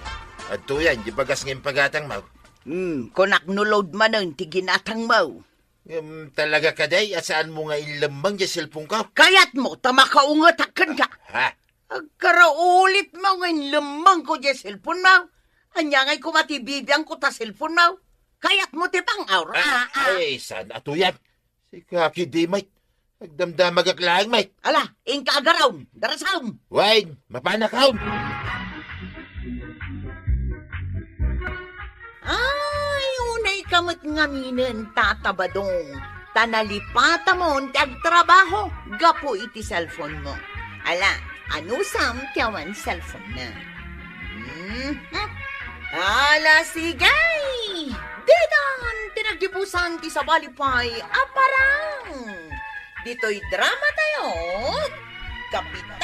Adtoyen, di bagas nga impagatangmo. Hmm, kunak no load manen ti ginatangmo. Ngem talaga kadi a saanmo nga inlemmeng di selponko? Kayatmo ta makaungetak kenka. Ha? Agkaraulitmo nga inlemmengko di selponmo. Ania ngay koma ti bibiangko ta selponmo? Kayatmo ti pang-aura? Ah, ah. Ay, saan a tuyen? Sika kadi, Mike. Agdamdamagak laeng, Mike. Ala, inka agaram, darasam. Wen, mapanakon. Ay, unay ka met ngaminen, Tata Badong, ta nalipatamon ti agtrabaho gapu iti cellphone mo. Ala, anusam ti awan cellphone na? Mhm. Ala, sige! Ditan ti nagdibusan ti sabali pay a parang. Ditoy drama tayo, Kapitan